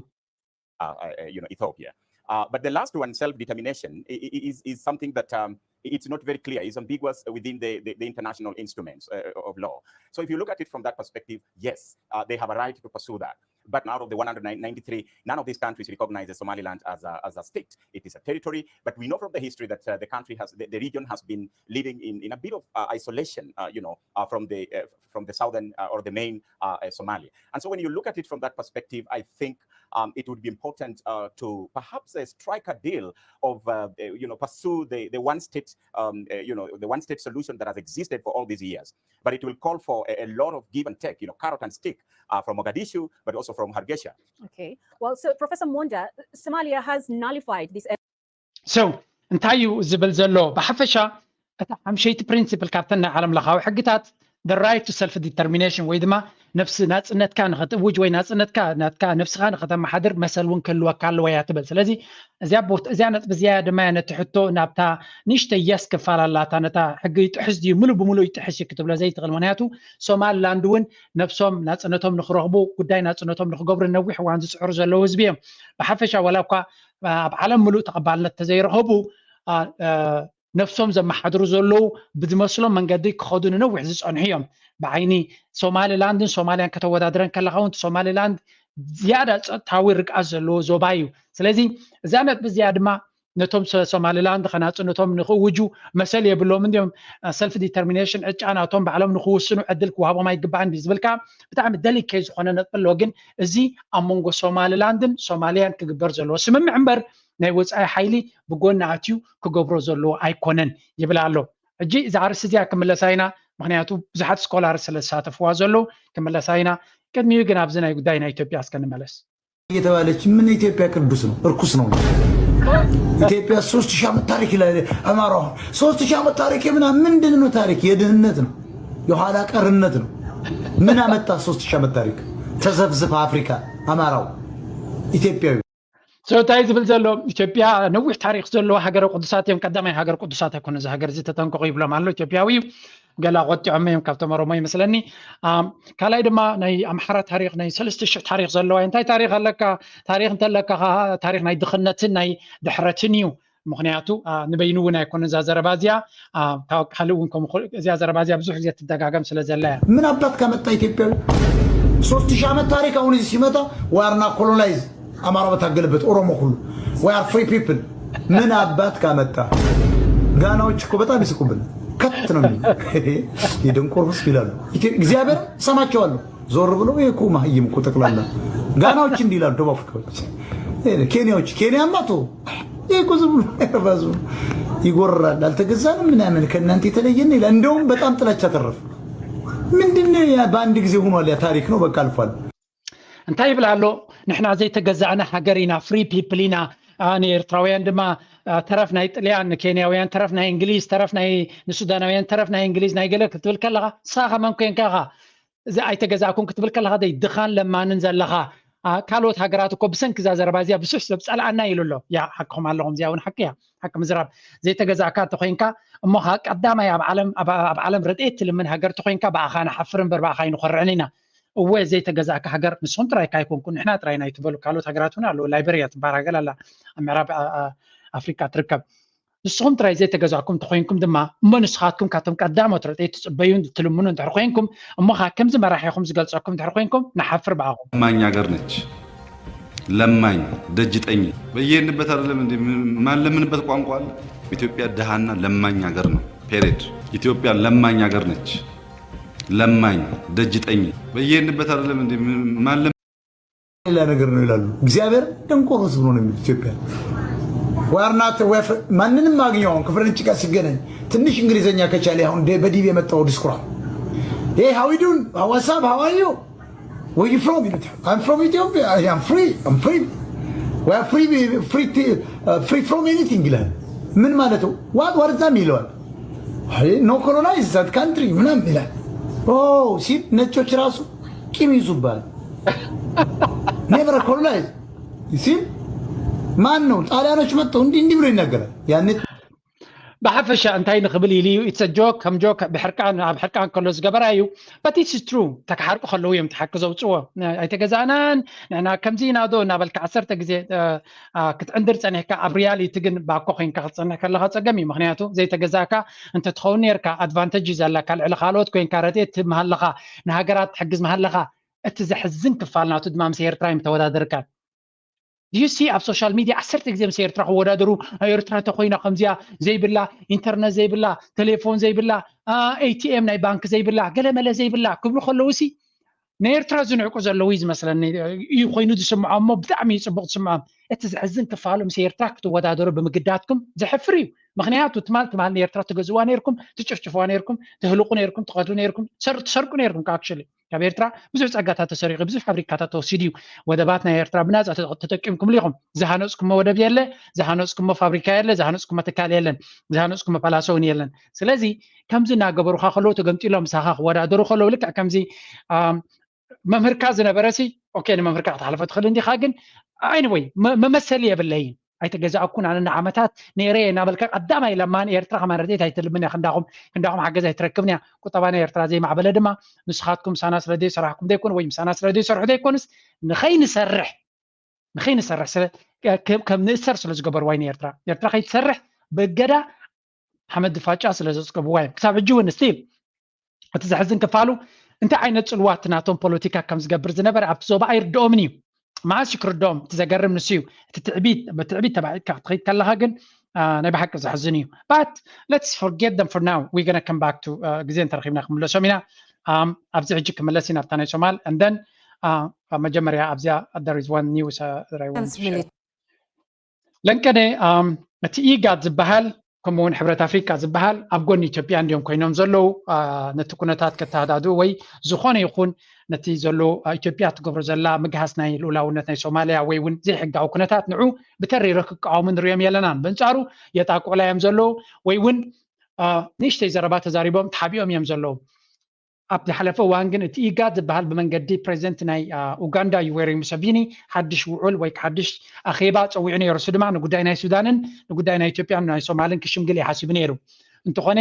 uh, uh, you know, Ethiopia. Uh, but the last one, self-determination, i- i- is, is something that um, it's not very clear. It's ambiguous within the, the, the international instruments uh, of law. So if you look at it from that perspective, yes, uh, they have a right to pursue that. But out of the one hundred ninety-three, none of these countries recognize Somaliland as a, as a state. It is a territory. But we know from the history that uh, the country has, the, the region has been living in, in a bit of uh, isolation, uh, you know, uh, from the uh, from the southern uh, or the main uh, uh, Somalia. And so when you look at it from that perspective, I think um, it would be important uh, to perhaps uh, strike a deal of uh, uh, you know, pursue the, the one state um, uh, you know, the one state solution that has existed for all these years. But it will call for a, a lot of give and take, you know, carrot and stick uh, from Mogadishu, but also from Hargeisa. Okay. Well, so Professor Monda, Somalia has nullified this. So እንታይ እዩ ዝብል ዘሎ? ብሓፈሻ እታ ሓምሸይቲ ፕሪንሲፕል ካብተን ናይ ዓለም ለኻዊ ሕግታት the right to self determination ወይ ድማ ነፍሲ ናጽነትካ ንኸትእውጅ ወይ ናጽነትካ ናትካ ነፍስኻ ንኸተመሓድር መሰል እውን ክህልወካ ኣለዎ እያ ትብል። ስለዚ እዚኣ ቦት- እዚኣ ነጥቢ እዚኣ ድማ እያ ነቲ ሕቶ ናብታ ንእሽተይ የስ ክፋል ኣላታ፣ ነታ ሕጊ ይጥሕስ ድዩ፣ ምሉእ ብምሉእ ይጥሕስ እዩ ክትብሎ ዘይትኽእል። ምኽንያቱ ሶማሊላንድ እውን ነብሶም ናጽነቶም ንኽረኽቡ፣ ጉዳይ ናጽነቶም ንኽገብሩ ነዊሕ እዋን ዝጽዕሩ ዘለዉ ህዝቢ እዮም። ብሓፈሻ ዋላ እኳ ኣብ ዓለም ምሉእ ተቐባልነት ተዘይረኸቡ ነፍሶም ዘመሓድሩ ዘለዉ ብዝመስሎም መንገዲ ክኸዱ ንነዊሕ ዝጸንሑ እዮም። ብዓይኒ ሶማሊላንድን ሶማልያን ከተወዳድረን ከለኻ እውን ሶማሊላንድ ዝያዳ ጸጥታዊ ርግኣት ዘለዎ ዞባ እዩ። ስለዚ እዛ ነጥቢ እዚኣ ድማ ነቶም ሶማሊላንድ ከናጽነቶም ንኽእውጁ መሰል የብሎም እንዲዮም። ሰልፍ ዲተርሚኔሽን ዕጫ ናቶም ባዕሎም ንኽውስኑ ዕድል ክወሃቦም ኣይግባእን ዝብል ከዓ ብጣዕሚ ደሊኬት ዝኾነ ነጥቢ ኣሎ። ግን እዚ ኣብ መንጎ ሶማሊላንድን ሶማልያን ክግበር ዘለዎ ስምምዕ እምበር ናይ ወፃኢ ሓይሊ ብጎኒ ኣትዩ ክገብሮ ዘለዎ ኣይኮነን ይብል ኣሎ። ሕጂ እዛ ኣርእስቲ እዚኣ ክምለሳ ኢና፣ ምክንያቱ ብዙሓት ስኮላር ስለ ዝሳተፍዋ ዘለዉ ክምለሳ ኢና። ቅድሚኡ ግን ኣብዚ ናይ ጉዳይ ናይ ኢትዮጵያ እስከ ንመለስ። እየተባለች ምን ኢትዮጵያ ቅዱስ ነው እርኩስ ነው። ኢትዮጵያ ሶስት ሺህ ዓመት ታሪክ ይላል አማራው። ሶስት ሺህ ዓመት ታሪክ የምና ምንድን ነው? ታሪክ የድህነት ነው፣ የኋላ ቀርነት ነው። ምን አመጣ ሶስት ሺህ ዓመት ታሪክ? ተዘፍዝፍ አፍሪካ አማራው ኢትዮጵያዊ እንታይ ዝብል ዘሎ ኢትዮጵያ ነዊሕ ታሪክ ዘለዎ ሃገረ ቅዱሳት እዮም። ቀዳማይ ሃገር ቅዱሳት ኣይኮነ እዚ ሃገር እዚ ተጠንቀቁ ይብሎም ኣሎ ኢትዮጵያዊ እዩ። ገላ ቆጢዖም እዮም ካብቶም ኦሮሞ ይመስለኒ። ካልኣይ ድማ ናይ ኣምሓራ ታሪክ ናይ ሰለስተ ሽሕ ታሪክ ዘለዋ እንታይ ታሪክ ኣለካ? ታሪክ እንተለካ ከዓ ታሪክ ናይ ድኽነትን ናይ ድሕረትን እዩ። ምክንያቱ ንበይኑ እውን ኣይኮነ እዛ ዘረባ እዚኣ ካልእ እውን ከምኡ እዚኣ ዘረባ እዚኣ ብዙሕ ግዜ ትደጋገም ስለ ዘላ እያ። ምን አባት ካመጣ ኢትዮጵያዊ ሶስት ሺህ ዓመት ታሪክ አሁን እዚህ ሲመጣ ዋርና ኮሎናይዝ አማራ በታገለበት ኦሮሞ ሁሉ we are free people። ምን አባት ካመጣ ጋናዎች እኮ በጣም ይስቁብን። ከት ነው የሚሉ የደንቆር ህዝብ ይላሉ። እግዚአብሔር ሰማቸዋለሁ። ዞር ብለው ይሄ እኮ መሀይም እኮ ጠቅላላ ጋናዎች እንዲህ ይላሉ። ደቡብ አፍሪካዎች፣ ኬንያዎች፣ ኬንያማ ቶ ይሄ እኮ ዝም ብሎ ይጎርራል። አልተገዛንም ምናምን ከእናንተ የተለየን ይላል። እንደውም በጣም ጥላቻ ተረፍ። ምንድነው በአንድ ጊዜ ሆኗል። ያ ታሪክ ነው፣ በቃ አልፏል። እንታይ ይብል ኣሎ? ንሕና ዘይተገዛእና ሃገር ኢና፣ ፍሪ ፒፕል ኢና። ንኤርትራውያን ድማ ተረፍ ናይ ጥልያን፣ ንኬንያውያን ተረፍ ናይ እንግሊዝ፣ ተረፍ ናይ ንሱዳናውያን ተረፍ ናይ እንግሊዝ ናይ ገለ ክትብል ከለኻ ንስኻ ከመን ኮንካ ኢኻ እዚ ኣይተገዛእኩን ክትብል ከለኻ ደይ ድኻን ለማንን ዘለኻ ካልኦት ሃገራት እኮ ብሰንኪ እዛ ዘረባ እዚኣ ብዙሕ ሰብ ጸልኣና ኢሉ ኣሎ። ያ ሓቅኹም ኣለኹም፣ እዚኣ እውን ሓቂ እያ። ሓቂ ምዝራብ ዘይተገዛእካ እንተኮይንካ እሞ ከዓ ቀዳማይ ኣብ ዓለም ኣብ ዓለም ረድኤት ትልምን ሃገር ተኮይንካ ብኣኻ ንሓፍር እምበር ብኣኻ ኣይንኮርዕን ኢና። እወ ዘይተገዛእካ ሃገር ንስኹም ጥራይ ካይኮንኩ ንሕና ጥራይ ናይ ትበሉ ካልኦት ሃገራት እውን ኣለዉ። ላይበርያ ትበሃል ሃገር ኣላ ኣብ ምዕራብ ኣፍሪቃ ትርከብ። ንስኹም ጥራይ ዘይተገዛእኩም ተኾይንኩም ድማ እሞ ንስኻትኩም ካብቶም ቀዳሞት ረድኤት ትጽበዩን ትልምኑ እንድሕር ኮይንኩም እሞ ኸዓ ከምዚ መራሒኹም ዝገልጸኩም እንድሕር ኮይንኩም ንሓፍር ብኣኹም። ለማኝ ሀገር ነች። ለማኝ ደጅ ጠኝ በየሄድንበት አይደለም እንዴ ማንለምንበት ቋንቋ አለ። ኢትዮጵያ ድሃና ለማኝ ሀገር ነው። ፔሬድ ኢትዮጵያ ለማኝ ሀገር ነች። ለማኝ ደጅ ጠኝ በየሄድንበት አይደለም እንዴ ማንለም ሌላ ነገር ነው ይላሉ። እግዚአብሔር ደንቆሮ ህዝብ ነው የሚሉት ኢትዮጵያ ዋርናት ማንንም ማግኘው አሁን ከፍረንች ጋር ሲገናኝ ትንሽ እንግሊዘኛ ከቻለ አሁን በዲቪ የመጣው ዲስኩራ ይሄ how you doing what's up how are you where you from ይሉታል። I'm from Ethiopia. I'm free. I'm free. We are free free free from anything ይላል። ምን ማለት ነው? What what is that ይለዋል። No colonize that country ምናምን ይላል። ኦ ሲል ነጮች ራሱ ቂም ይዙባል። Never colonize ሲል ማን ነው ጣሊያኖች መጥተው እንዲህ እንዲህ ብሎ ይናገራል። ያኔ ብሓፈሻ እንታይ ንኽብል ኢሉ እዩ it's a joke ከም ጆክ ብሕርቃን ኣብ ሕርቃን ከሎ ዝገበራ እዩ። But it's true ተክሓርቁ ከለዉ እዮም ተሓቂ ዘውፅዎ። ኣይተገዛእናን ንሕና ከምዚ ኢና ዶ እናበልካ ዓሰርተ ግዜ ክትዕንድር ፀኒሕካ ኣብ ሪያሊቲ ግን ባኮ ኮይንካ ክትፀንሕ ከለካ ፀገም እዩ። ምክንያቱ ዘይተገዛእካ እንተትኸውን ነርካ ኣድቫንተጅ እዩ ዘለካ ልዕሊ ካልኦት ኮይንካ ረድኤት ትህብ ምሃለካ ንሃገራት ትሕግዝ ምሃለካ እቲ ዘሕዝን ክፋል ናቱ ድማ ምስ ኤርትራ እዮም ተወዳደርካ። Do you see ኣብ ሶሻል ሚድያ ዓሰርተ ግዜ ምስ ኤርትራ ክወዳደሩ ኤርትራ እንተኮይና ከምዚኣ ዘይብላ ኢንተርነት ዘይብላ ቴሌፎን ዘይብላ ኤቲኤም ናይ ባንክ ዘይብላ ገለመለ ዘይብላ ክብሉ ከለዉ ሲ ንኤርትራ ዝንዕቁ ዘለዉ እዩ ዝመስለኒ እዩ ኮይኑ ዝስምዖም እሞ ብጣዕሚ እዩ ፅቡቅ ዝስምዖም። እቲ ዘሕዝን ክፋሉ ምስ ኤርትራ ክትወዳደሩ ብምግዳድኩም ዘሕፍር እዩ። ምክንያቱ ትማል ትማል ንኤርትራ ትገዝዋ ነርኩም ትጭፍጭፍዋ ነርኩም ትህልቁ ነርኩም ትቀትሉ ነርኩም ትሰርቁ ነርኩም actually ካብ ኤርትራ ብዙሕ ጸጋታት ተሰሪቑ ብዙሕ ፋብሪካታት ተወሲዱ እዩ። ወደባት ናይ ኤርትራ ብናጻ ተጠቂምኩምሉ ኢኹም። ዝሃነጽኩሞ ወደብ የለ፣ ዝሃነጽኩሞ ፋብሪካ የለ፣ ዝሃነጽኩሞ ትካል የለን፣ ዝሃነጽኩሞ ፓላሶ እውን የለን። ስለዚ ከምዚ እናገበሩኻ ከለዉ ተገምጢሎም ምሳኻ ክወዳደሩ ከለዉ ልክዕ ከምዚ መምህርካ ዝነበረ ሲ okay ንመምህርካ ክትሓልፎ ትኽእል እንዲኻ፣ ግን anyway መመሰሊ የብለይን። ኣይተገዛእኩን ኣነ ንዓመታት ነይረ እየ እናበልካ ቀዳማይ ለማን ኤርትራ ከማን ረድኤት ኣይትልምን እያ። ክንዳኹም ክንዳኹም ሓገዝ ኣይትረክብን እያ። ቁጠባ ናይ ኤርትራ ዘይማዕበለ ድማ ንስኻትኩም ምሳና ስለ ዘይሰራሕኩም ዘይኮን ወይ ምሳና ስለ ዘይሰርሑ ዘይኮንስ ንኸይንሰርሕ ንኸይንሰርሕ ስለ ከም ንእሰር ስለ ዝገበርዋ እዩ ንኤርትራ ኤርትራ ከይትሰርሕ ብእገዳ ሓመድ ድፋጫ ስለ ዘፅገብዋ እዮም። ክሳብ ሕጂ እውን ስቲል እቲ ዘሕዝን ክፋሉ እንታይ ዓይነት ፅልዋ እቲ ናቶም ፖለቲካ ከም ዝገብር ዝነበረ ኣብቲ ዞባ ኣይርድኦምን እዩ። መዓስ እዩ ክርድኦም? እቲ ዘገርም ንሱ እዩ። እቲ ትዕቢት ብትዕቢት ተባዒጥካ ክትኸይድ ከለኻ ግን ናይ ብሓቂ ዘሕዝን እዩ። But let's forget them for now, we gonna come back to ግዜ እንተረኺብና ክምለሶም ኢና። ኣብዚ ሕጂ ክምለስ ኢና ኣብታ ናይ ሶማል and then መጀመርያ ኣብዚኣ there is one news ለንቀነ እቲ ኢጋድ ዝበሃል ከምኡውን ሕብረት ኣፍሪካ ዝበሃል ኣብ ጎኒ ኢትዮጵያ እንዲዮም ኮይኖም ዘለዉ ነቲ ኩነታት ከተሃዳድኡ ወይ ዝኾነ ይኹን ነቲ ዘሎ ኢትዮጵያ ትገብሮ ዘላ ምግሃስ ናይ ልኡላውነት ናይ ሶማልያ ወይ እውን ዘይሕጋዊ ኩነታት ንዑ ብተሪረ ክቃወሙ ንሪኦም የለናን። በንጻሩ የጣቁዕላ እዮም ዘለዉ ወይ እውን ንእሽተይ ዘረባ ተዛሪቦም ተሓቢኦም እዮም ዘለዉ። ኣብ ዝሓለፈ እዋን ግን እቲ ኢጋድ ዝበሃል ብመንገዲ ፕሬዚደንት ናይ ኡጋንዳ ዩዌሪ ሙሰቪኒ ሓድሽ ውዑል ወይ ሓድሽ ኣኼባ ፀዊዑ ነይሩ። እሱ ድማ ንጉዳይ ናይ ሱዳንን ንጉዳይ ናይ ኢትዮጵያን ናይ ሶማልን ክሽምግል ይሓሲቡ ነይሩ። እንተኾነ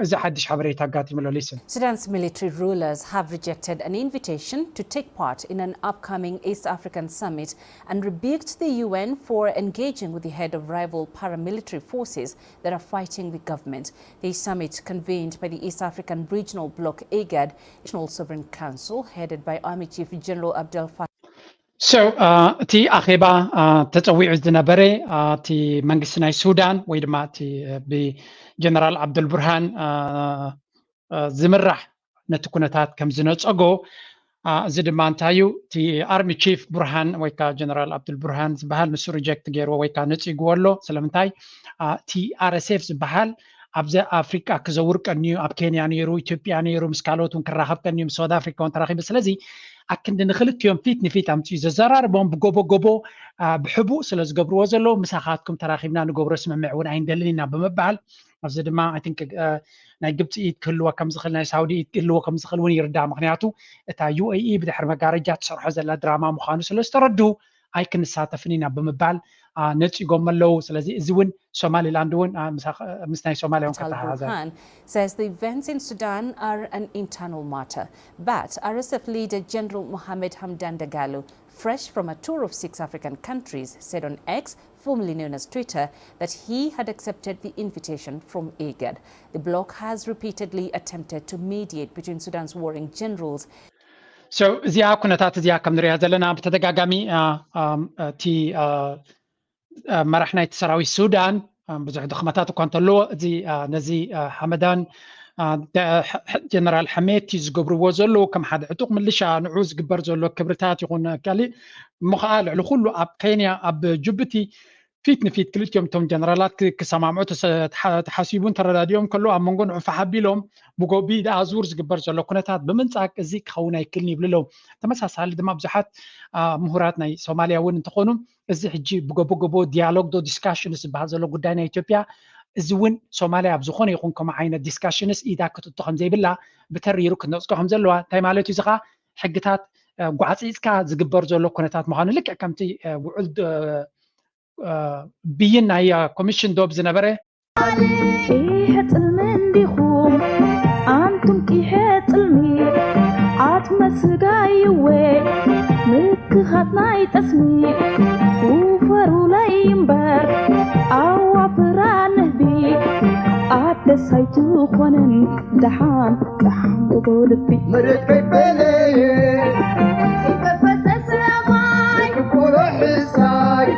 እዚ ሓድሽ ሓበሬታ ኣጋጢሙ ኣሎ። Listen. Sudan's military rulers have rejected an invitation to take part in an upcoming East African summit and rebuked the U N for engaging with the head of rival paramilitary forces that are fighting the government. The summit convened by the East African Regional Bloc IGAD, National Sovereign Council, headed by Army Chief General Abdel Fattah. So እቲ ኣኼባ ተፀዊዑ ዝነበረ እቲ መንግስቲ ናይ ሱዳን ወይ ድማ እቲ ብጀነራል ዓብዱልቡርሃን ዝምራሕ ነቲ ኩነታት ከም ዝነፀጎ እዚ ድማ እንታይ እዩ እቲ ኣርሚ ቺፍ ቡርሃን ወይ ከዓ ጀነራል ኣብዱል ቡርሃን ዝበሃል ንሱ ሪጀክት ገይርዎ ወይ ከዓ ነፂግዎ ኣሎ። ስለምንታይ እቲ ኣር ኤስ ኤፍ ዝበሃል ኣብዚ ኣፍሪቃ ክዘውር ቀንዩ ኣብ ኬንያ ነይሩ፣ ኢትዮጵያ ነይሩ፣ ምስ ካልኦት እውን ክራኸብ ቀንዩ፣ ምስ ሳውት ኣፍሪካ እውን ተራኺቡ። ስለዚ ኣክንዲ ንክልቲኦም ፊት ንፊት ኣምፅኡ ዘዘራርቦም ብጎቦ ጎቦ ብሕቡእ ስለ ዝገብርዎ ዘለዉ ምሳኻትኩም ተራኺብና ንገብሮ ስምምዕ እውን ኣይንደልን ኢና ብምባል ኣብዚ ድማ ናይ ግብፂ ኢድ ክህልዎ ከምዝኽእል ናይ ሳውዲ ኢድ ክህልዎ ከምዝኽእል እውን ይርዳእ። ምክንያቱ እታ ዩ ኤ ኢ ብድሕሪ መጋረጃ ትሰርሖ ዘላ ድራማ ምዃኑ ስለ ዝተረድኡ ኣይክንሳተፍን ኢና ብምባል ነፂጎም ኣለዉ። ስለዚ እዚ እውን ሶማሊላንድ እውን ምስ ናይ ሶማልያ እውን ከተሓሓዘ says the events in Sudan are an internal matter, but R S F leader General Mohamed Hamdan Dagalo, fresh from a tour of six African countries, said on X, formerly known as Twitter, that he had accepted the invitation from IGAD. The bloc has repeatedly attempted to mediate between Sudan's warring generals. So እዚኣ ኩነታት እዚኣ ከም ንሪኣ ዘለና ብተደጋጋሚ እቲ መራሕ ናይቲ ሰራዊት ሱዳን ብዙሕ ድኽመታት እኳ እንተለዎ እዚ ነዚ ሓመዳን ጀነራል ሓሜቲ ዝገብርዎ ዘለዉ ከም ሓደ ዕጡቕ ምልሻ ንዑ ዝግበር ዘሎ ክብርታት ይኹን ካሊእ እሞ ከዓ ልዕሊ ኩሉ ኣብ ኬንያ ኣብ ጅቡቲ ፊት ንፊት ክልቲኦም እቶም ጀነራላት ክሰማምዑ ተሓሲቡን ተረዳዲኦም ከለዉ ኣብ መንጎ ንዑ ፋሕ ኣቢሎም ብጎቢ ደኣ ዙር ዝግበር ዘሎ ኩነታት ብምንጻግ እዚ ክኸውን ኣይክልን ይብሉ ኣለዉ። ተመሳሳሊ ድማ ብዙሓት ምሁራት ናይ ሶማልያ እውን እንተኾኑ እዚ ሕጂ ብጎቦ ጎቦ ዲያሎግ ዶ ዲስካሽንስ ዝበሃል ዘሎ ጉዳይ ናይ ኢትዮጵያ እዚ እውን ሶማልያ ኣብ ዝኾነ ይኹን ከምኡ ዓይነት ዲስካሽንስ ኢዳ ክትእቶ ከም ዘይብላ ብተሪሩ ክትነፅጎ ከም ዘለዋ እንታይ ማለት እዩ እዚ ከዓ ሕግታት ጓዕፂፅካ ዝግበር ዘሎ ኩነታት ምዃኑ ልክዕ ከምቲ ውዕል ብይን ናይ ኮሚሽን ዶብ ዝነበረ ቂሐ ጥልሚ እንዲኹም ኣንቱም ቂሐ ጥልሚ ዓጽመ ስጋይወ ምክኻት ናይ ጠስሚ ውፈሩለይ እምበር ኣዋፍራ ንህቢ ኣደስ ኣይትኾንን ደሓን ደሓን ጎጎ ልቢ መሬት ከይበለየ ይከፈተ ሰማይ ክኮሎ ሕሳይ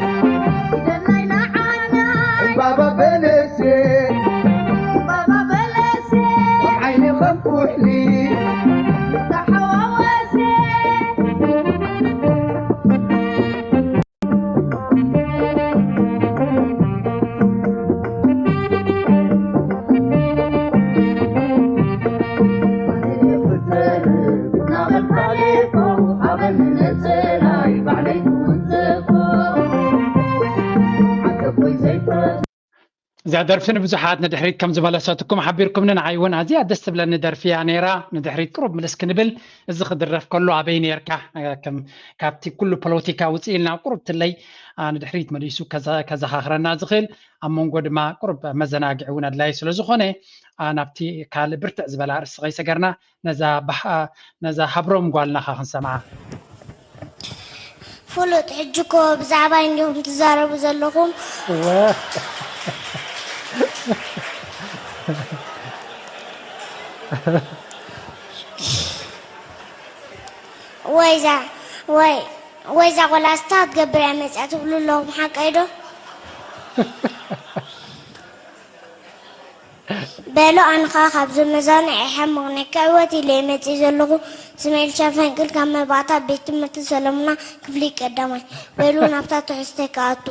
እዛ ደርፊ ንብዙሓት ንድሕሪት ከም ዝመለሰትኩም ሓቢርኩምኒ። ንዓይ እውን ኣዝያ ደስ ትብለኒ ደርፊ እያ ነይራ። ንድሕሪት ቅሩብ ምልስ ክንብል፣ እዚ ክድረፍ ከሎ ኣበይ ነርካ? ከም ካብቲ ኩሉ ፖለቲካ ውፅእ ኢልና ቅሩብ ትለይ ንድሕሪት መሊሱ ከዘኻኽረና ዝኽእል፣ ኣብ መንጎ ድማ ቅሩብ መዘናግዒ እውን ኣድላይ ስለ ዝኾነ ናብቲ ካልእ ብርትዕ ዝበለ ኣርእስቲ ከይሰገርና ነዛ ሃብሮም ጓልናኻ ክንሰምዓ። ፍሉጥ ሕጂ እኮ ብዛዕባ እንዲኹም ትዛረቡ ዘለኹም። ወይዛ ወይ ወይዛ ቆላስታ ትገብር እያ መፅያ ትብሉ ኣለኹም፣ ሓቀይ ዶ? በሉ ኣንኻ ካብዚ መዛንዒ ሕምቕ ንክዕወት ኢለ መፅእ ዘለኹ። ስሜልቻ ፈንቅል ካብ መባእታ ቤት ትምህርቲ ሰለሙና ክፍሊ ቀዳማይ። በሉ ናብታ ትሕዝተይ ክኣቱ።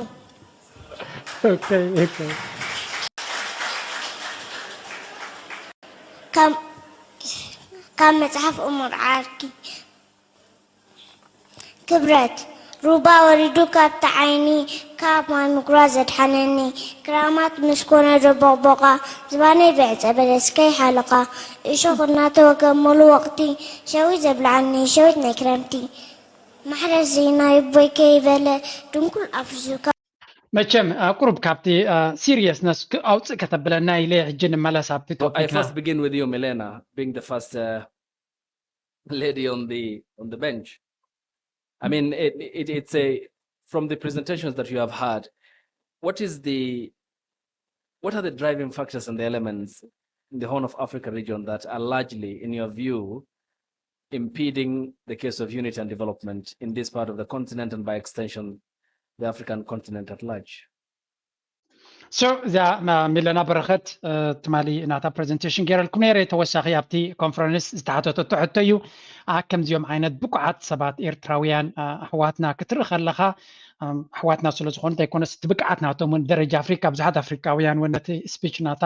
ካብ መፅሓፍ እሙር ዓርኪ። ክብረት ሩባ ወሪዱ ካብቲ ዓይኒ ካብ ማይ ምጉራ ዘድሓነኒ ክራማት ምስ ኮነ ደቦቕቦቓ ዝባነይ ብዕፀ በለስ ከይሓለቓ እሾኽ እናተወገ ሙሉ ወቕቲ ሸዊት ዘብልዓኒ ሸዊት ናይ ክረምቲ ማሕረስ ዘይናይ ቦይ ከይበለ ድንኩል ኣፍሪሱ ካብ መቸም ቁሩብ ካብቲ ሲሪየስነስ ኣውፅእ ከተብለና ኢለ ሕጂ ንመለስ ኣብቲ I ቶፒክና first begin with you, Milena, being the first uh, lady on the on the bench. I mean, it, it, it's a from the presentations that you have had. What is the what are the driving factors and the elements in the Horn of Africa region that are largely, in your view, impeding the case of unity and development in this part of the continent and, by extension, the African continent at large? So እዛ ሚለና በረኸት ትማሊ ናታ ፕሬዘንቴሽን ገይረልኩም ነይረ። ተወሳኺ ኣብቲ ኮንፈረንስ ዝተሓተተቶ ሕቶ እዩ። ከምዚኦም ዓይነት ብቁዓት ሰባት ኤርትራውያን ኣሕዋትና ክትርኢ ከለኻ ኣሕዋትና ስለ ዝኾኑ ዘይኮነስ እቲ ብቅዓት ናቶም እውን ደረጃ ኣፍሪካ ብዙሓት ኣፍሪካውያን እውን ነቲ ስፒች ናታ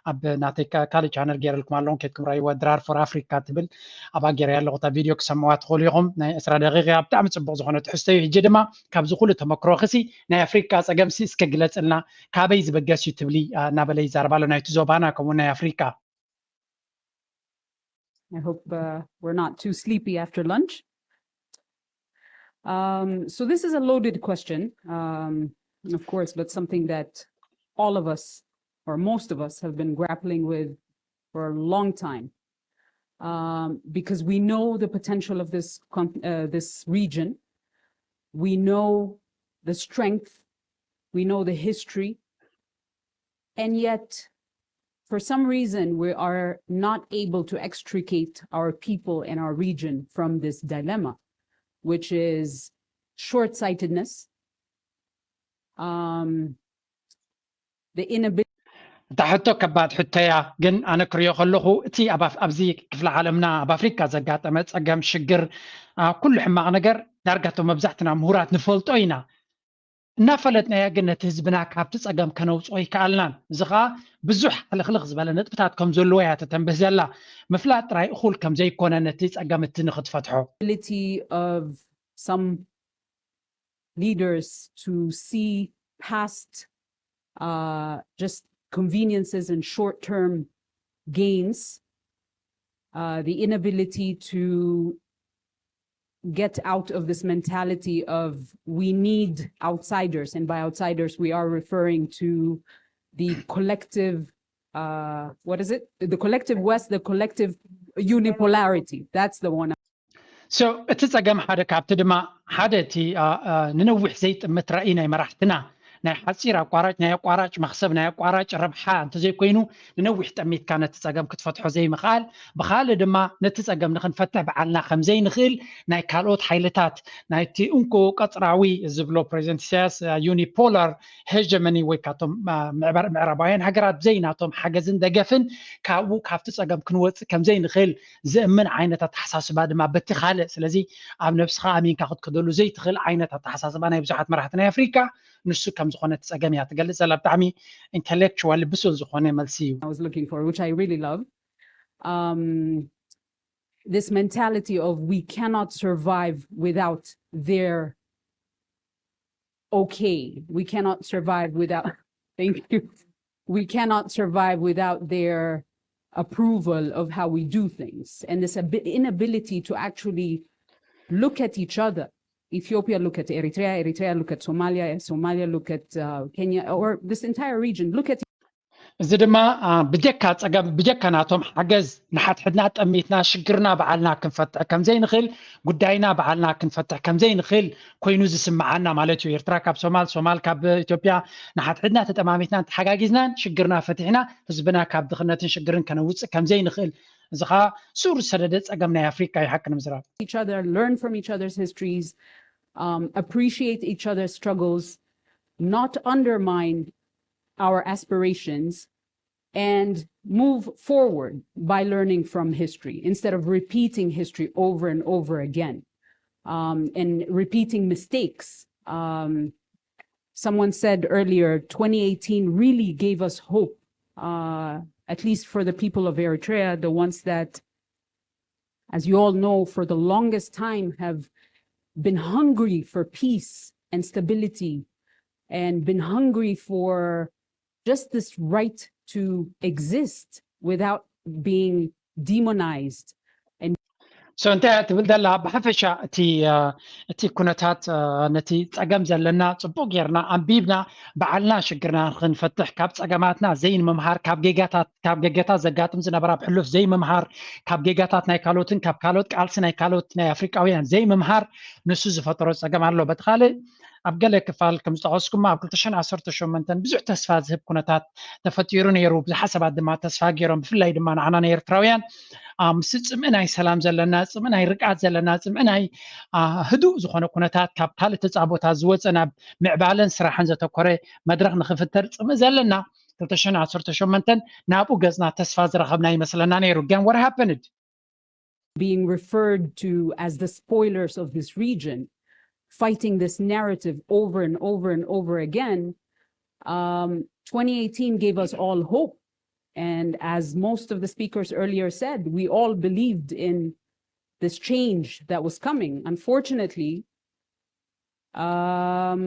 ኣብ ናተይ ካልእ ቻነል ገይረልኩም ኣለኹም ከድኩም ራይዋ ድራር ፎር ኣፍሪካ ትብል ኣብኣ ገይረ ኣለኹ እታ ቪድዮ ክሰምዋ ትኽእሉ ኢኹም። ናይ ዕስራ ደቂቃ ብጣዕሚ ፅቡቅ ዝኾነ ትሕዝቶ እዩ። ሕጂ ድማ ካብዚ ኩሉ ተመክሮኽሲ ናይ ኣፍሪቃ ጸገምሲ እስከ ግለጽልና፣ ካበይ ዝበገስ እዩ ትብሊ? እናበለ ይዛረብ ኣሎ ናይቲ ዞባና ከምኡ ናይ ኣፍሪቃ። I hope uh, we're not too sleepy after lunch. Um, so this is a loaded question, um, of course, but something that all of us, or most of us, have been grappling with for a long time. Um, because we know the potential of this con- uh, this region, we know the strength, we know the history, and yet, for some reason, we are not able to extricate our people and our region from this dilemma, which is short sightedness, um, the inability. እታ ሕቶ ከባድ ሕቶ እያ፣ ግን ኣነ ክሪኦ ከለኹ እቲ ኣብ ኣፍ- ኣብዚ ክፍለ ዓለምና ኣብ ኣፍሪካ ዘጋጠመ ፀገም ሽግር ኣ፣ ኩሉ ሕማቕ ነገር ዳርጋ እቶም መብዛሕትና ምሁራት ንፈልጦ ኢና። እናፈለጥናዮ ግን ነቲ ህዝብና ካብቲ ጸገም ከነውፅኦ ይከኣልናን። እዚ ኸኣ ብዙሕ ሕልኽልኽ ዝበለ ነጥብታት ከም ዘለዎ እያ ተተንብህ ዘላ። ምፍላጥ ጥራይ እኹል ከም ዘይኮነ ነቲ ጸገም እቲ ንኽትፈትሖ። ability of some leaders to see past uh, just conveniences and short term gains, uh, the inability to get out of this mentality of we need outsiders. And by outsiders, we are referring to the collective, uh, what is it? The collective West, the collective unipolarity. That's the one. So እቲ ጸገም ሓደ ካብቲ ድማ ሓደ እቲ ኣ፣ ኣ፣ ንነዊሕ ዘይጥምት ራእይ ናይ መራሕትና ናይ ሓጺር ኣቋራጭ ናይ ኣቋራጭ መኽሰብ ናይ ኣቋራጭ ረብሓ እንተዘይኮይኑ ንነዊሕ ጠሚትካ ነቲ ጸገም ክትፈትሖ ዘይምኽኣል፣ ብኻልእ ድማ ነቲ ጸገም ንኽንፈትሕ በዓልና ከም ዘይንኽእል ናይ ካልኦት ሓይልታት ናይቲ እንኮ ቀጽራዊ ዝብሎ ፕሬዚደንት ኢሳያስ ዩኒፖላር ሄጀመኒ ወይ ካብቶም ምዕራባውያን ሃገራት ብዘይ ናቶም ሓገዝን ደገፍን ካብኡ ካብቲ ጸገም ክንወጽእ ከም ዘይንኽእል ዝእምን ዓይነት ኣተሓሳስባ ድማ በቲ ካልእ ስለዚ ኣብ ነብስኻ ኣሚንካ ክትክደሉ ዘይትኽእል ዓይነት ኣተሓሳስባ ናይ ብዙሓት መራሕቲ ናይ ኣፍሪካ ንሱ ከም ዝኾነ እቲ ጸገም እያ ትገልጽ ዘላ። ብጣዕሚ ኢንተሌክቹዋል ብሱል ዝኾነ መልሲ እዩ። I was looking for, which I really love. Um, this mentality of we cannot survive without their okay. We cannot survive without. Thank you. we cannot survive without their approval of how we do things and this abi- inability to actually look at each other. Ethiopia look at Eritrea, Eritrea look at Somalia, Somalia look at uh, Kenya, or this entire region look at እዚ ድማ ብጀካ ፀገም ብጀካ ናቶም ሓገዝ ንሓድሕድና ጠሚትና ሽግርና በዓልና ክንፈትሕ ከምዘይንኽእል ጉዳይና በዓልና ክንፈትሕ ከምዘይንኽእል ኮይኑ ዝስምዓና ማለት እዩ። ኤርትራ ካብ ሶማል፣ ሶማል ካብ ኢትዮጵያ ንሓድሕድና ተጠማሚትና ተሓጋጊዝናን ሽግርና ፈቲሕና ህዝብና ካብ ድኽነትን ሽግርን ከነውፅእ ከምዘይንኽእል እዚ ከዓ ሱር ዝሰደደ ፀገም ናይ ኣፍሪካ እዩ። ሓቂ ንምዝራብ each other, learn from each other's histories, um, appreciate each other's struggles, not undermine our aspirations, and move forward by learning from history instead of repeating history over and over again um, and repeating mistakes. Um, someone said earlier, twenty eighteen really gave us hope, uh, at least for the people of Eritrea, the ones that, as you all know, for the longest time have been hungry for peace and stability and been hungry for just this right to exist without being demonized. So እንታይ እያ ትብል ዘላ? ብሓፈሻ እቲ እቲ ኩነታት ነቲ ፀገም ዘለና ፅቡቅ ጌርና ኣንቢብና ባዕልና ሽግርና ክንፈትሕ ካብ ፀገማትና ዘይንምምሃር ካብ ጌጋታት ካብ ጌጋታት ዘጋጥም ዝነበራ ብሕሉፍ ዘይምምሃር ካብ ጌጋታት ናይ ካልኦትን ካብ ካልኦት ቃልሲ ናይ ካልኦት ናይ ኣፍሪቃውያን ዘይምምሃር ንሱ ዝፈጠሮ ፀገም ኣሎ። በቲ ካልእ ኣብ ገለ ክፋል ከም ዝጠቐስኩማ ኣብ ክልተ ሽሕን ዓሰርተ ሸሞንተን ብዙሕ ተስፋ ዝህብ ኩነታት ተፈጢሩ ነይሩ። ብዙሓት ሰባት ድማ ተስፋ ገይሮም ብፍላይ ድማ ንዓና ናይ ኤርትራውያን ምስ ፅምኢ ናይ ሰላም ዘለና ፅምኢ ናይ ርግኣት ዘለና ፅምኢ ናይ ህዱእ ዝኾነ ኩነታት ካብ ካልእ ተፃቦታት ዝወፀ ናብ ምዕባለን ስራሕን ዘተኮረ መድረክ ንክፍጠር ፅምኢ ዘለና ክልተ ሽሕን ዓሰርተ ሸሞንተን ናብኡ ገፅና ተስፋ ዝረኸብና ይመስለና ነይሩ። ግን what happened? Being referred to as the spoilers of this region, fighting this narrative over and over and over again, um, twenty eighteen gave us all hope. And as most of the speakers earlier said, we all believed in this change that was coming. Unfortunately, um,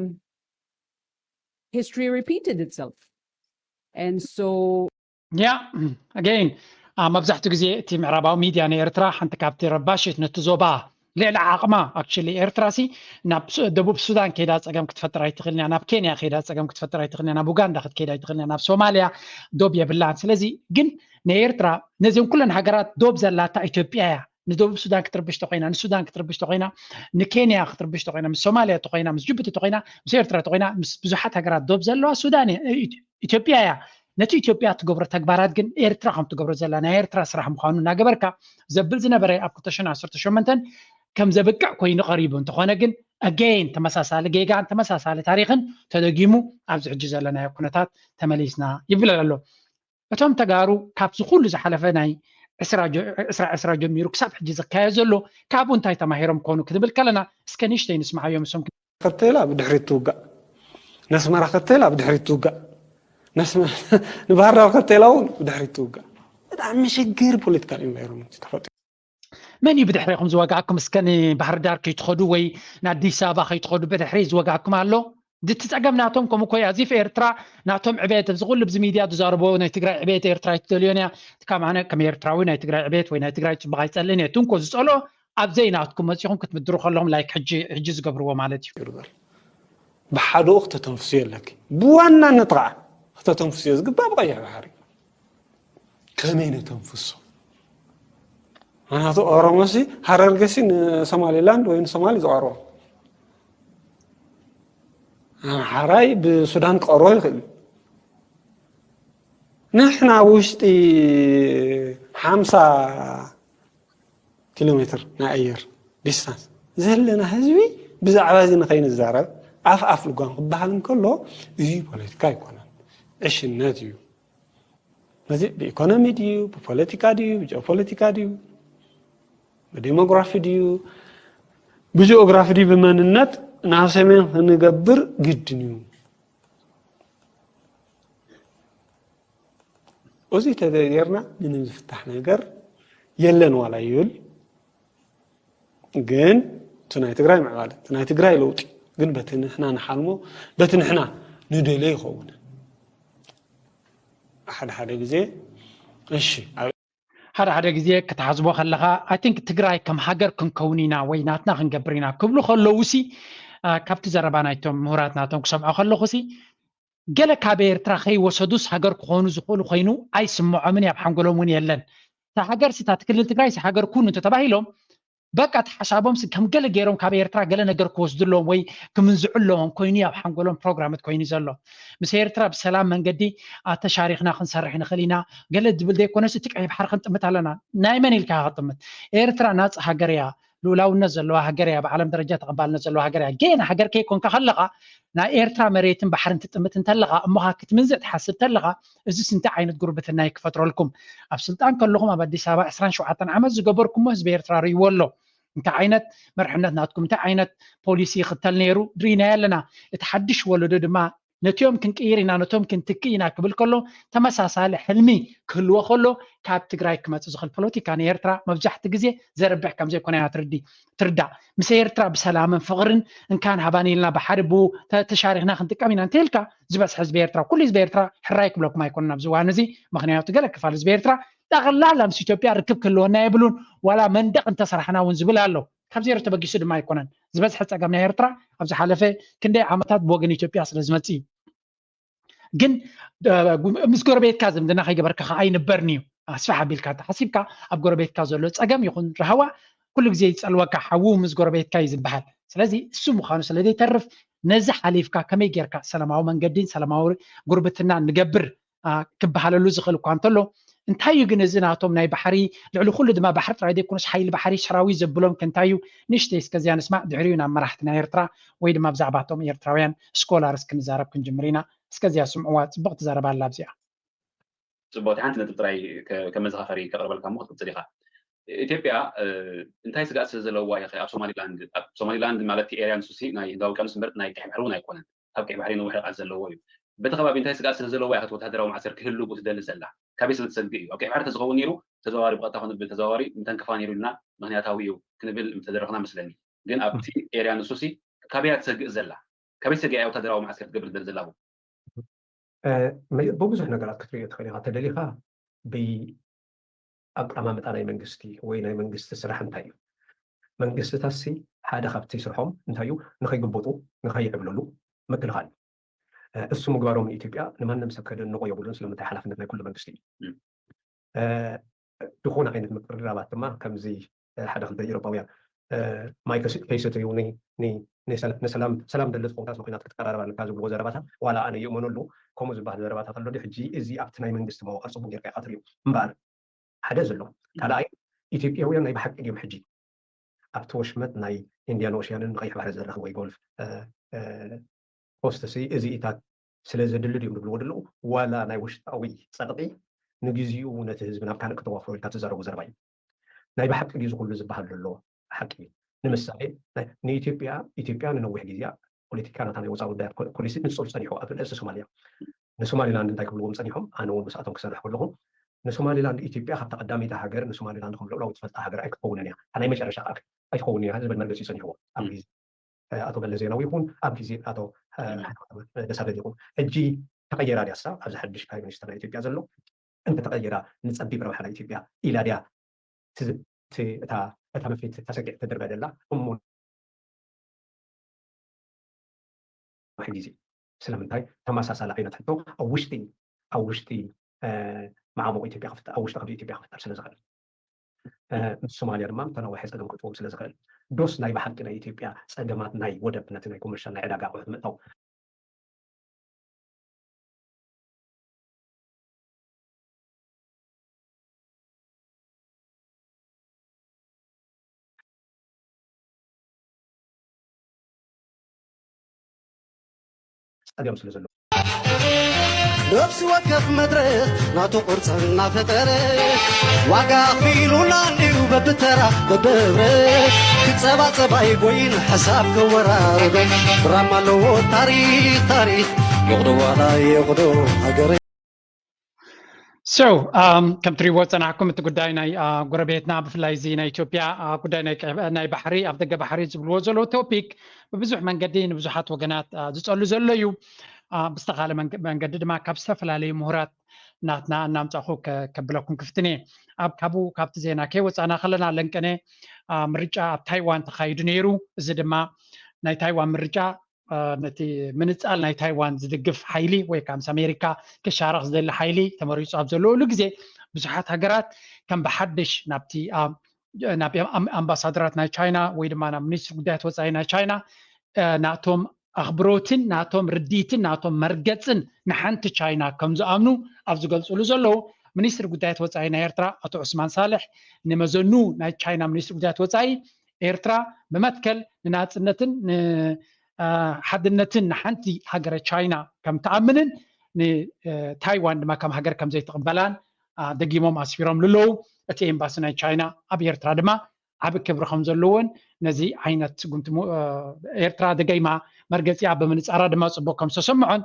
history repeated itself. And so yeah, again, መብዛሕትኡ ግዜ እቲ ምዕራባዊ ሚድያ ናይ ኤርትራ ሓንቲ ካብቲ ረባሽት ነቲ ዞባ ልዕሊ ዓቕማ actually ኤርትራ ሲ ናብ ደቡብ ሱዳን ከይዳ ፀገም ክትፈጥር ኣይትኽእልን እያ፣ ናብ ኬንያ ከይዳ ፀገም ክትፈጥር ኣይትኽእልን እያ፣ ናብ ኡጋንዳ ክትከይድ ኣይትኽእልን እያ፣ ናብ ሶማልያ ዶብ የብላን። ስለዚ ግን ናይ ኤርትራ ነዚን ኩለን ሃገራት ዶብ ዘላታ ኢትዮጵያ እያ። ንደቡብ ሱዳን ክትርብሽ ተኮይና፣ ንሱዳን ክትርብሽ ተኮይና፣ ንኬንያ ክትርብሽ ተኮይና፣ ምስ ሶማልያ ተኮይና፣ ምስ ጅቡቲ ተኮይና፣ ምስ ኤርትራ ተኮይና፣ ምስ ብዙሓት ሃገራት ዶብ ዘለዋ ሱዳን ኢትዮጵያ እያ። ነቲ ኢትዮጵያ ትገብሮ ተግባራት ግን ኤርትራ ከም ትገብሮ ዘላ ናይ ኤርትራ ስራሕ ምዃኑ እናገበርካ ዘብል ዝነበረ ኣብ ክልተ ሽሕን ዓሰርተ ሸሞንተን ከም ዘብቅዕ ኮይኑ ቀሪቡ። እንተኾነ ግን again ተመሳሳሊ ጌጋን ተመሳሳሊ ታሪኽን ተደጊሙ ኣብዚ ሕጂ ዘለናዮ ኩነታት ተመሊስና ይብል ኣሎ። እቶም ተጋሩ ካብዚ ኩሉ ዝሓለፈ ናይ ዕስራ ዕስራ ጀሚሩ ክሳብ ሕጂ ዝካየድ ዘሎ ካብኡ እንታይ ተማሂሮም ኮኑ ክትብል ከለና እስከ ንእሽተይ ንስምዓዮም። እሶም ከተላ ብድሕሪት ትውጋእ፣ ነስመራ ከተላ ብድሕሪት ትውጋእ፣ ንባህር ዳር ከተላ እውን ብድሕሪት ትውጋእ። ብጣዕሚ ሽግር ፖለቲካል ኢንቫይሮንመንት ተፈጢሩ። መን እዩ ብድሕሪኹም ዝወጋኣኩም? እስከ ንባህር ዳር ከይትኸዱ ወይ ንኣዲስ ኣበባ ከይትኸዱ ብድሕሪ ዝወጋኣኩም ኣሎ? ድቲ ፀገም ናቶም ከምኡ ኮይ ኣዚፍ ኤርትራ ናቶም ዕቤት ኣብዚ ኩሉ ብዚ ሚድያ ዝዛረቦ ናይ ትግራይ ዕቤት ኤርትራ ኣይትደልዮን እያ። ከማነ ከም ኤርትራዊ ናይ ትግራይ ዕቤት ወይ ናይ ትግራይ ፅቡቅ ኣይፀልእን እየ። ትንኮ ዝፀልኦ ኣብ ዘይናትኩም መፂኹም ክትምድሩ ከለኹም ላይክ ሕጂ ሕጂ ዝገብርዎ ማለት እዩ። ብሓደኡ ክተተንፍስዮ ኣለኪ። ብዋናነት ከዓ ክተተንፍስዮ ዝግባእ ብቀይሕ ባሕሪ ከመይ ነተንፍሶ? ምክንያቱ ኦሮሞሲ ሃረርገሲ ንሶማሊላንድ ወይ ንሶማሊ ዝቐርቦ ኣምሓራይ ብሱዳን ክቐርቦ ይኽእል እዩ። ንሕና ውሽጢ ሓምሳ ኪሎ ሜትር ናይ ኣየር ዲስታንስ ዘለና ህዝቢ ብዛዕባ እዚ ንኸይንዛረብ ኣፍ ኣፍ ልጓም ክበሃል እንከሎ እዚ ፖለቲካ ኣይኮነን፣ ዕሽነት እዩ። ስለዚ ብኢኮኖሚ ድዩ ብፖለቲካ ድዩ ብጂኦፖለቲካ ድዩ ብዴሞግራፊ ድዩ ብጂኦግራፊ ድዩ ብመንነት ናብ ሰሜን ክንገብር ግድን እዩ። እዚ ተዘይጌርና ምንም ዝፍታሕ ነገር የለን ዋላ ይብል። ግን እቲ ናይ ትግራይ ምዕባለ እቲ ናይ ትግራይ ለውጢ ግን በቲ ንሕና ንሓልሞ በቲ ንሕና ንደልዮ ይኸውን። ሓደ ሓደ ግዜ እሺ ሓደ ሓደ ግዜ ክትሓስቦ ከለኻ I think ትግራይ ከም ሃገር ክንከውን ኢና ወይ ናትና ክንገብር ኢና ክብሉ ከለውሲ ካብቲ ዘረባ ናይቶም ምሁራት ናቶም ክሰምዖ ከለኹሲ ገለ ካብ ኤርትራ ከይወሰዱስ ሃገር ክኾኑ ዝኽእሉ ኮይኑ ኣይስምዖምን ኣብ ሓንጎሎም እውን የለን። እታ ሃገር ስታ ክልል ትግራይ ሃገር ኩኑ እንተተባሂሎም በቃ እቲ ሓሳቦም ከም ገለ ገይሮም ካብ ኤርትራ ገለ ነገር ክወስዱ ኣለዎም ወይ ክምንዝዑ ኣለዎም ኮይኑ ኣብ ሓንጎሎም ፕሮግራምት ኮይኑ ዘሎ። ምስ ኤርትራ ብሰላም መንገዲ ኣተሻሪኽና ክንሰርሕ ንኽእል ኢና ገለ ዝብል ዘይኮነስ እቲ ቀይ ባሕሪ ክንጥምት ኣለና። ናይ መን ኢልካ ክጥምት? ኤርትራ ናፃ ሃገር እያ። ልኡላውነት ዘለዋ ሃገር እያ። ብዓለም ደረጃ ተቐባልነት ዘለዋ ሃገር እያ። ገና ሃገር ከይኮንካ ከለኻ ናይ ኤርትራ መሬትን ባሕርን ትጥምት እንተለኻ እሞኻ ክትምንዝዕ ትሓስብ ተለኻ እዚስ እንታይ ዓይነት ጉርብትና እዩ ክፈጥረልኩም? ኣብ ስልጣን ከለኹም ኣብ ኣዲስ ኣበባ ዕስራን ሸውዓተን ዓመት ዝገበርኩሞ ህዝቢ ኤርትራ ርእይዎ ኣሎ። እንታይ ዓይነት መርሕነት ናትኩም እንታይ ዓይነት ፖሊሲ ይኽተል ነይሩ ርኢናዮ ኣለና። እቲ ሓድሽ ወለዶ ድማ ነቲኦም ክንቅይር ኢና ነቶም ክንትክእ ኢና ክብል ከሎ ተመሳሳሊ ሕልሚ ክህልዎ ከሎ ካብ ትግራይ ክመፅእ ዝኽእል ፖለቲካ ንኤርትራ መብዛሕቲ ግዜ ዘርብሕ ከም ዘይኮነ ኢና ትርዲ ትርዳእ። ምስ ኤርትራ ብሰላምን ፍቕርን እንካን ሃባን ኢልና ብሓደ ብኡ ተሻሪኽና ክንጥቀም ኢና እንተኢልካ ዝበዝሐ ህዝቢ ኤርትራ ኩሉ ህዝቢ ኤርትራ ሕራይ ክብለኩም ኣይኮነን ኣብዚ እዋን እዚ። ምክንያቱ ገለ ክፋል ህዝቢ ኤርትራ ጠቕላላ ምስ ኢትዮጵያ ርክብ ክህልወና የብሉን ዋላ መንደቕ እንተሰራሕና እውን ዝብል ኣሎ። ካብ ዜሮ ተበጊሱ ድማ ኣይኮነን ዝበዝሐ ፀገም ናይ ኤርትራ ኣብ ዝሓለፈ ክንደይ ዓመታት ብወገን ኢትዮጵያ ስለ ዝመፅእ እዩ። ግን ምስ ጎረቤትካ ዝምድና ከይገበርካ ከዓ ኣይንበርን እዩ። ኣስፍሕ ኣቢልካ ተሓሲብካ ኣብ ጎረቤትካ ዘሎ ፀገም ይኹን ራህዋ ኩሉ ግዜ ይፀልወካ ሓዉ ምስ ጎረቤትካ እዩ ዝበሃል። ስለዚ እሱ ምዃኑ ስለ ዘይተርፍ ነዚ ሓሊፍካ ከመይ ጌርካ ሰላማዊ መንገዲን ሰላማዊ ጉርብትና ንገብር ክበሃለሉ ዝኽእል እኳ እንተሎ እንታይ እዩ ግን እዚ ናቶም ናይ ባሕሪ ልዕሊ ኩሉ ድማ ባሕሪ ጥራይ ዘይኮነስ ሓይሊ ባሕሪ ሰራዊት ዘብሎም ከ እንታይ እዩ? ንእሽተይ እስከዚያ ንስማዕ ድሕሪኡ ናብ መራሕቲ ናይ ኤርትራ ወይ ድማ ብዛዕባቶም ኤርትራውያን ስኮላርስ ክንዛረብ ክንጅምር ኢና። እስከዚያ ስምዕዋ ጽብቕቲ ዘረባ ኣላ ኣብዚኣ። ጽቡቕቲ ሓንቲ ነጥብ ጥራይ ከመዘኻኸሪ ከቕርበልካ እሞ ክትቅጽል ኢኻ። ኢትዮጵያ እንታይ ስጋት ስለ ዘለዋ እያ ኣብ ሶማሊላንድ ኣብ ሶማሊላንድ ማለት ኤርያ ንሱሲ ናይ ህንዳዊ ቀንስ እምበር ናይ ቀይሕ ባሕሪ እውን ኣይኮነን። ኣብ ቀይሕ ባሕሪ ነዊሕ ርሕቀት ዘለዎ እዩ። በቲ ከባቢ እንታይ ስጋት ስለ ዘለዎ እያ ወታደራዊ ማዕሰር ክህሉ ብኡ ትደሊ ዘላ? ካበይ ስለ ትሰግእ እዩ? ኣብ ቀይሕ ባሕሪ ተዝኸውን ነይሩ ተዘዋዋሪ ብቐጥታ ኮነ ብተዘዋዋሪ ምተንከፋ ነይሩ ኢልና ምክንያታዊ እዩ ክንብል ምተደረኽና መስለኒ። ግን ኣብቲ ኤርያ ንሱሲ ካበይ እያ ትሰግእ ዘላ? ካበይ ሰጊኣ እያ ወታደራዊ ማዕስከር ክትገብር ትደሊ ዘላ? ብብዙሕ ነገራት ክትሪኦ ትኽእል ኢኻ ተደሊኻ ብኣቀማምጣ ናይ መንግስቲ ወይ ናይ መንግስቲ ስራሕ እንታይ እዩ? መንግስትታትሲ ሓደ ካብቲ ስርሖም እንታይ እዩ ንኸይግብጡ ንኸይዕብለሉ ምክልኻል እዩ። እሱ ምግባሮም ንኢትዮጵያ ንማንም ሰብ ከደንቆ የብሉን ስለምንታይ ሓላፍነት ናይ ኩሉ መንግስቲ እዩ። ዝኾነ ዓይነት ምቅርራባት ድማ ከምዚ ሓደ ክልተ ኤሮጳውያን ማይ ከይሰተዩ ንሰላም ደለቲ ኮንካስ ንኩናት ክትቀራረባልካ ዝብልዎ ዘረባታት ዋላ ኣነ ይእመነሉ ከምኡ ዝበሃል ዘረባታት ኣሎ ሕጂ እዚ ኣብቲ ናይ መንግስቲ መዋቅር ፅቡቅ ጌርካ ኢካ ትሪኦ እምበኣር ሓደ ዘሎ ካልኣይ ኢትዮጵያውያን ናይ ብሓቂ ድዮም ሕጂ ኣብቲ ወሽመጥ ናይ ኢንዲያን ኦሽያንን ቀይሕ ባሕሪ ዘራኽብ ወይ ጎልፍ ኮስት እዚ እዚኢታት ስለ ዘድሊ ድዮም ዝብልዎ ዘለዉ ዋላ ናይ ውሽጣዊ ፀቕጢ ንግዚኡ ነቲ ህዝቢ ናብ ካልእ ክተዋፍሮ ኢልካ ትዛረቦ ዘረባ እዩ ናይ ብሓቂ ድዩ ዝኩሉ ዝበሃል ዘሎ ሓቂ እዩ ንምሳሌ ንኢትዮጵያ ኢትዮጵያ ንነዊሕ ግዜያ ፖለቲካ ናታ ናይ ወፃኢ ጉዳያት ፖሊሲ ንፁር ፀኒሑ ኣብ ርእሲ ሶማልያ ንሶማሊላንድ እንታይ ክብልዎም ፀኒሖም ኣነ እውን ምስኣቶም ክሰርሕ ከለኹ ንሶማሊላንድ ኢትዮጵያ ካብታ ቀዳመይቲ ሃገር ንሶማሊላንድ ከም ልዑላዊ ትፈልጣ ሃገር ኣይክትኸውንን እያ ናይ መጨረሻ ኣይትኸውን እያ ዝብል መርገፂ እዩ ፀኒሕዎ ኣብ ግዜ ኣቶ መለስ ዜናዊ ይኹን ኣብ ግዜ ኣቶ ደሳለኝ ይኹን ሕጂ ተቀየራ ድያሳ ኣብዚ ሓድሽ ፕራይም ሚኒስተር ናይ ኢትዮጵያ ዘሎ እንተተቀየራ ንፀቢብ ረብሓ ናይ ኢትዮጵያ ኢላ ድያ እታ መፍትሒ ተሰኪዕ ተድርበ ደላ እሞ ነዊሕ ግዜ ስለምንታይ ተመሳሳሊ ዓይነት ሕቶ ኣብ ውሽጢ ኣብ ውሽጢ ማዕሙቕ ኢትዮጵያ ክፍጠር ኣብ ውሽጢ ክዲ ኢትዮጵያ ክፍጠር ስለ ዝኽእል ምስ ሶማልያ ድማ ተናዋሒ ፀገም ክጥዎም ስለ ዝኽእል ዶስ ናይ ብሓቂ ናይ ኢትዮጵያ ፀገማት ናይ ወደብ ነቲ ናይ ኮመርሻል ናይ ዕዳጋ ኣቑሑት ምእታው ፀገም ስለ ዘሎ ነፍሲ ወከፍ መድረኽ ናቱ ቅርፂ እናፈጠረ ዋጋ ኣኽፊሉና እንዲዩ በብተራ በብህብረት ክፀባፀብ ኣይጎይን ሓሳብ ከወራርዶ ድራማ ኣለዎ ታሪክ ታሪክ ይቕዶ ዋላ ይቕዶ ሃገረ So ከም ትሪእዎ ዝፀናሕኩም እቲ ጉዳይ ናይ ጎረቤትና ብፍላይ እዚ ናይ ኢትዮጵያ ጉዳይ ናይ ባሕሪ ኣብ ደገ ባሕሪ ዝብልዎ ዘለዉ ቶፒክ ብብዙሕ መንገዲ ንብዙሓት ወገናት ዝፀሉ ዘሎ እዩ። ብዝተኻለ መንገዲ ድማ ካብ ዝተፈላለዩ ምሁራት ናትና እናምጻኹ ከብለኩም ክፍትን እየ። ኣብ ካብኡ ካብቲ ዜና ከይወፃና ከለና ለንቀነ ምርጫ ኣብ ታይዋን ተኻይዱ ነይሩ። እዚ ድማ ናይ ታይዋን ምርጫ ነቲ ምንፃል ናይ ታይዋን ዝድግፍ ሓይሊ ወይ ከዓ ምስ ኣሜሪካ ክሻረኽ ዝደሊ ሓይሊ ተመሪፁ ኣብ ዘለሉ ግዜ ብዙሓት ሃገራት ከም ብሓድሽ ናብቲ ናብ ኣምባሳደራት ናይ ቻይና ወይ ድማ ናብ ሚኒስትሪ ጉዳያት ወፃኢ ናይ ቻይና ናቶም ኣኽብሮትን ናቶም ርዲትን ናቶም መርገፅን ንሓንቲ ቻይና ከም ዝኣምኑ ኣብ ዝገልፅሉ ዘለዉ ሚኒስትሪ ጉዳያት ወፃኢ ናይ ኤርትራ ኣቶ ዑስማን ሳልሕ ንመዘኑ ናይ ቻይና ሚኒስትሪ ጉዳያት ወፃኢ ኤርትራ ብመትከል ንናፅነትን ሓድነትን ንሓንቲ ሃገረ ቻይና ከም ትኣምንን ንታይዋን ድማ ከም ሃገር ከም ዘይትቕበላን ደጊሞም ኣስፊሮም ኣለዉ። እቲ ኤምባሲ ናይ ቻይና ኣብ ኤርትራ ድማ ዓቢ ክብሪ ከም ዘለዎን ነዚ ዓይነት ጉንትሙ ኤርትራ ደገይማ መርገፂኣ ብምንፃራ ድማ ፅቡቅ ከም ዝተሰምዖን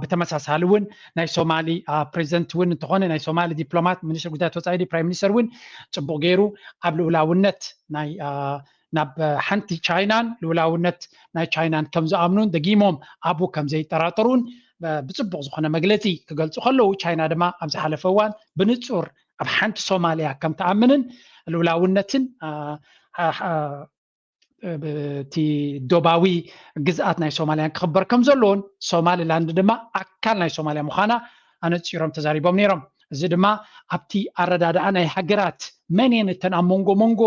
ብተመሳሳሊ እውን ናይ ሶማሊ ፕሬዚደንት እውን እንተኾነ ናይ ሶማሊ ዲፕሎማት ሚኒስትር ጉዳያት ወፃኢ ፕራይም ሚኒስተር እውን ፅቡቅ ገይሩ ኣብ ልኡላውነት ናይ ናብ ሓንቲ ቻይናን ልኡላውነት ናይ ቻይናን ከም ዝኣምኑን ደጊሞም ኣብኡ ከም ዘይጠራጠሩን ብፅቡቅ ዝኾነ መግለፂ ክገልፁ ከለዉ ቻይና ድማ ኣብ ዝሓለፈ እዋን ብንፁር ኣብ ሓንቲ ሶማልያ ከም ትኣምንን ልኡላውነትን እቲ ዶባዊ ግዝኣት ናይ ሶማልያን ክኽበር ከም ዘለዎን ሶማሊላንድ ድማ ኣካል ናይ ሶማልያ ምዃና ኣነፂሮም ተዛሪቦም ነይሮም። እዚ ድማ ኣብቲ ኣረዳድኣ ናይ ሃገራት መን እየን እተን ኣብ መንጎ መንጎ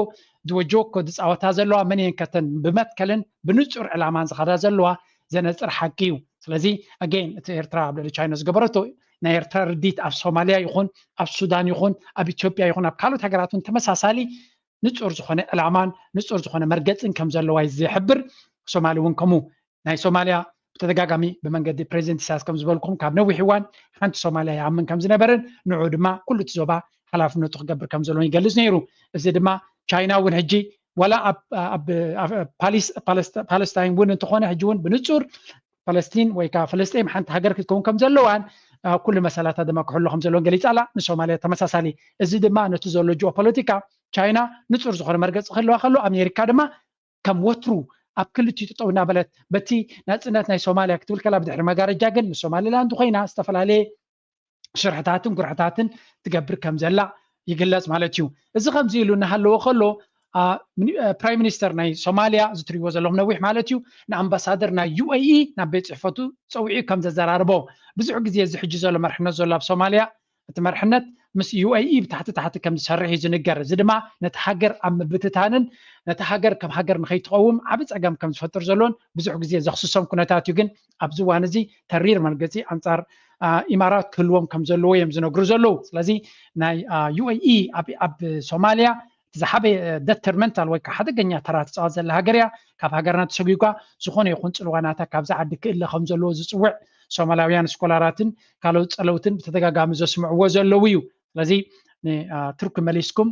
ድወጆኮ ዝፃወታ ዘለዋ መን እየን ከተን ብመትከልን ብንፁር ዕላማን ዝኸዳ ዘለዋ ዘነፅር ሓቂ እዩ። ስለዚ ኣጌን እቲ ኤርትራ ኣብ ልዕሊ ቻይና ዝገበረቶ ናይ ኤርትራ ርዲት ኣብ ሶማልያ ይኹን ኣብ ሱዳን ይኹን ኣብ ኢትዮጵያ ይኹን ኣብ ካልኦት ሃገራት እውን ተመሳሳሊ ንፁር ዝኾነ ዕላማን ንፁር ዝኾነ መርገፅን ከም ዘለዋ እዩ ዝሕብር። ሶማሊ እውን ከምኡ ናይ ሶማልያ ብተደጋጋሚ ብመንገዲ ፕሬዚደንት ኢሳያስ ከም ዝበልኩም ካብ ነዊሕ እዋን ሓንቲ ሶማልያ ይኣምን ከም ዝነበረን ንዑ ድማ ኩሉ እቲ ዞባ ሓላፍነቱ ክገብር ከም ዘለዎን ይገልፅ ነይሩ። እዚ ድማ ቻይና እውን ሕጂ ዋላ ኣብ ፓለስታይን እውን እንተኾነ ሕጂ እውን ብንፁር ፓለስቲን ወይ ከዓ ፍልስጤም ሓንቲ ሃገር ክትከውን ከም ዘለዋን ኩሉ መሰላታ ድማ ክሕሎ ከም ዘለዎን ገሊፃ ኣላ። ንሶማልያ ተመሳሳሊ። እዚ ድማ ነቲ ዘሎ ጂኦፖለቲካ ቻይና ንፁር ዝኾነ መርገፂ ክህልዋ ከሎ ኣሜሪካ ድማ ከም ወትሩ ኣብ ክልቲኡ ጠጠው እናበለት በቲ ናፅነት ናይ ሶማልያ ክትብል ከላ ብድሕሪ መጋረጃ ግን ንሶማሊላንድ ኮይና ዝተፈላለየ ሽርሕታትን ጉርሕታትን ትገብር ከም ዘላ ይግለፅ ማለት እዩ። እዚ ከምዚ ኢሉ እናሃለወ ከሎ ፕራይም ሚኒስተር ናይ ሶማልያ ዝትሪዎ ዘለኹም ነዊሕ ማለት እዩ ንኣምባሳደር ናይ ዩኤኢ ናብ ቤት ፅሕፈቱ ፀዊዑ ከም ዘዘራርቦ ብዙሕ ግዜ እዚ ሕጂ ዘሎ መርሕነት ዘሎ ኣብ ሶማልያ እቲ መርሕነት ምስ ዩኤኢ ብታሕቲ ታሕቲ ከም ዝሰርሕ እዩ ዝንገር። እዚ ድማ ነቲ ሃገር ኣብ ምብትታንን ነቲ ሃገር ከም ሃገር ንኸይትቐውም ዓቢ ጸገም ከም ዝፈጥር ዘሎን ብዙሕ ግዜ ዘኽስሶም ኩነታት እዩ። ግን ኣብዚ እዋን እዚ ተሪር መርገጺ ኣንጻር ኢማራት ክህልዎም ከም ዘለዎ እዮም ዝነግሩ ዘለዉ። ስለዚ ናይ ዩኤኢ ኣብ ሶማልያ ዝሓበ ደተርመንታል ወይ ከዓ ሓደገኛ ተራ ትፃወት ዘላ ሃገር እያ። ካብ ሃገርና ተሰጒጓ ዝኾነ ይኹን ፅልዋናታ ካብዚ ዓዲ ክእለ ከም ዘለዎ ዝፅውዕ ሶማላውያን ስኮላራትን ካልኦት ፀለውትን ብተደጋጋሚ ዘስምዕዎ ዘለዉ እዩ። ስለዚ ቱርኪ መሊስኩም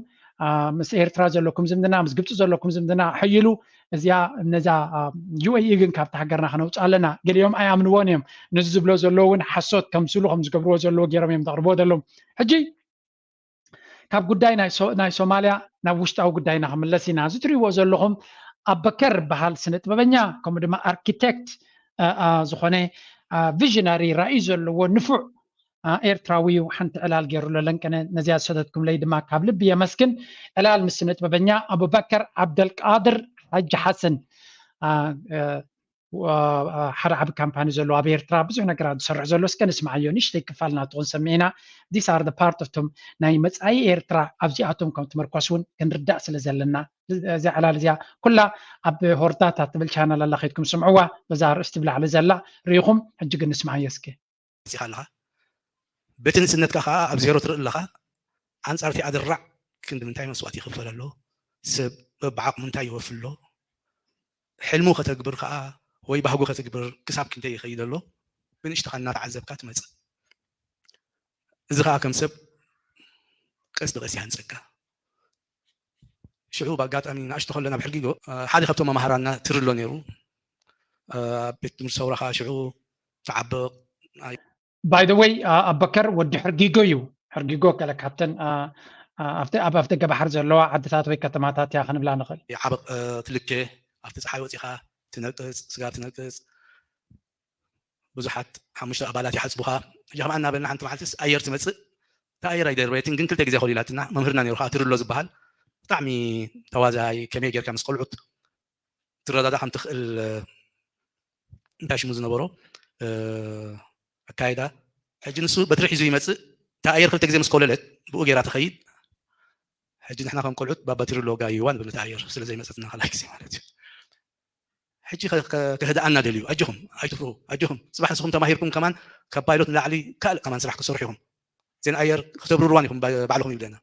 ምስ ኤርትራ ዘለኩም ዝምድና ምስ ግብፂ ዘለኩም ዝምድና ሕይሉ እዚኣ ነዛ ዩኤኢ ግን ካብቲ ሃገርና ከነውፅእ ኣለና። ገሊኦም ኣይኣምንዎን እዮም። ነዚ ዝብሎ ዘለዎ እውን ሓሶት ከምስሉ ከም ዝገብርዎ ዘለዎ ገይሮም እዮም ዘቕርብዎ ዘለዉ። ሕጂ ካብ ጉዳይ ናይ ሶማልያ ናብ ውሽጣዊ ጉዳይና ክምለስ ኢና። እዚ ትሪእዎ ዘለኹም ኣበከር በሃል ስነ ጥበበኛ ከምኡ ድማ ኣርኪቴክት ዝኾነ ቪዥነሪ ራእይ ዘለዎ ንፉዕ ኤርትራዊ እዩ። ሓንቲ ዕላል ገይሩ ኣሎ ለንቀነ ነዚኣ ዝሰደትኩምለይ ድማ ካብ ልቢ የመስግን። ዕላል ምስ ስነ ጥበበኛ ኣቡበከር ዓብደልቃድር ሓጂ ሓሰን ሓደ ዓቢ ካምፓኒ ዘለዎ ኣብ ኤርትራ ብዙሕ ነገራት ዝሰርሕ ዘሎ እስከ ንስምዓዮ ንእሽተይ ክፋል ናቱ ክንሰምዕ ኢና። These are the part of ቶም ናይ መጻኢ ኤርትራ ኣብዚኣቶም ከም ትምርኮስ እውን ክንርዳእ ስለ ዘለና እዚኣ ዕላል እዚኣ ኩላ ኣብ ሆርዳታ ትብል ቻናል ኣላ ከይድኩም ስምዕዋ በዛ ኣርእስቲ ብላዕሊ ዘላ ርኢኹም ሕጂ ግን ንስምዓዮ እስከ። መጺኻ ኣለኻ በቲ ንእስነትካ ከዓ ኣብ ዜሮ ትርኢ ኣለኻ ኣንጻር እቲ ኣድራዕ ክንዲ ምንታይ መስዋእቲ ይኽፈል ኣሎ ሰብ በብዓቕሙ እንታይ ይወፍሎ ሕልሙ ከተግብር ከዓ ወይ ባህጉ ከትግብር ክሳብ ክንደይ ይኸይድ ኣሎ ብንእሽትኻ እናተዓዘብካ ትመፅእ እዚ ከዓ ከም ሰብ ቀስ ብቀስ ይሃንፀካ ሽዑ ብኣጋጣሚ ንኣሽቱ ከለና ብሕርጊጎ ሓደ ካብቶም መምሃራና ትርሎ ነይሩ ኣብ ቤት ትምህርቲ ሰውራ ከዓ ሽዑ ተዓብቕ ባይ ወይ ኣበከር ወዲ ሕርጊጎ እዩ ሕርጊጎ ገለ ካብተን ኣብ ኣፍደገ ባሕር ዘለዋ ዓድታት ወይ ከተማታት እያ ክንብላ ንኽእል ዓበቕ ትልከ ኣብቲ ፀሓይ ወፂኻ ትነቅፅ ስጋብ ትነቅፅ ብዙሓት ሓሙሽተ ኣባላት ይሓፅቡኻ ሕጂ ከምኣ እናበልና ሓንቲ መዓልትስ ኣየር ትመፅእ። እታ ኣየር ኣይደርበየትን፣ ግን ክልተ ግዜ ኮሊላትና። መምህርና ነይሩ ከዓ ትርሎ ዝበሃል ብጣዕሚ ተዋዛይ፣ ከመይ ጌርካ ምስ ቆልዑት ትረዳዳእ ከም ትኽእል፣ እንታይ ሽሙ ዝነበሮ፣ እ፣ ኣካይዳ። ሕጂ ንሱ በትሪ ሒዙ ይመፅእ። እታ ኣየር ክልተ ግዜ ምስ ኮለለት ብኡ ጌራ ትኸይድ። ሕጂ ንሕና ከም ቆልዑት ባባ ትርሎ ጋይዋ ንብል፣ እታ ኣየር ስለ ዘይመፀትና ካልኣይ ግዜ ማለት እዩ። ሕጂ ከ-፣ ከ-፣ ከህድኣና ደልዩ፣ ኣጆኹም ኣይትፍርሁ፣ ኣጆኹም፣ ፅባሕ ንስኹም ተማሂርኩም ከማን ካብ ፓይሎት ንላዕሊ ካልእ ከማን ስራሕ ክሰርሑ ኢኹም፣ ዜን ኣየር ክተብርርዋን ኢኹም ባ-፣ ባዕልኹም ይብለና።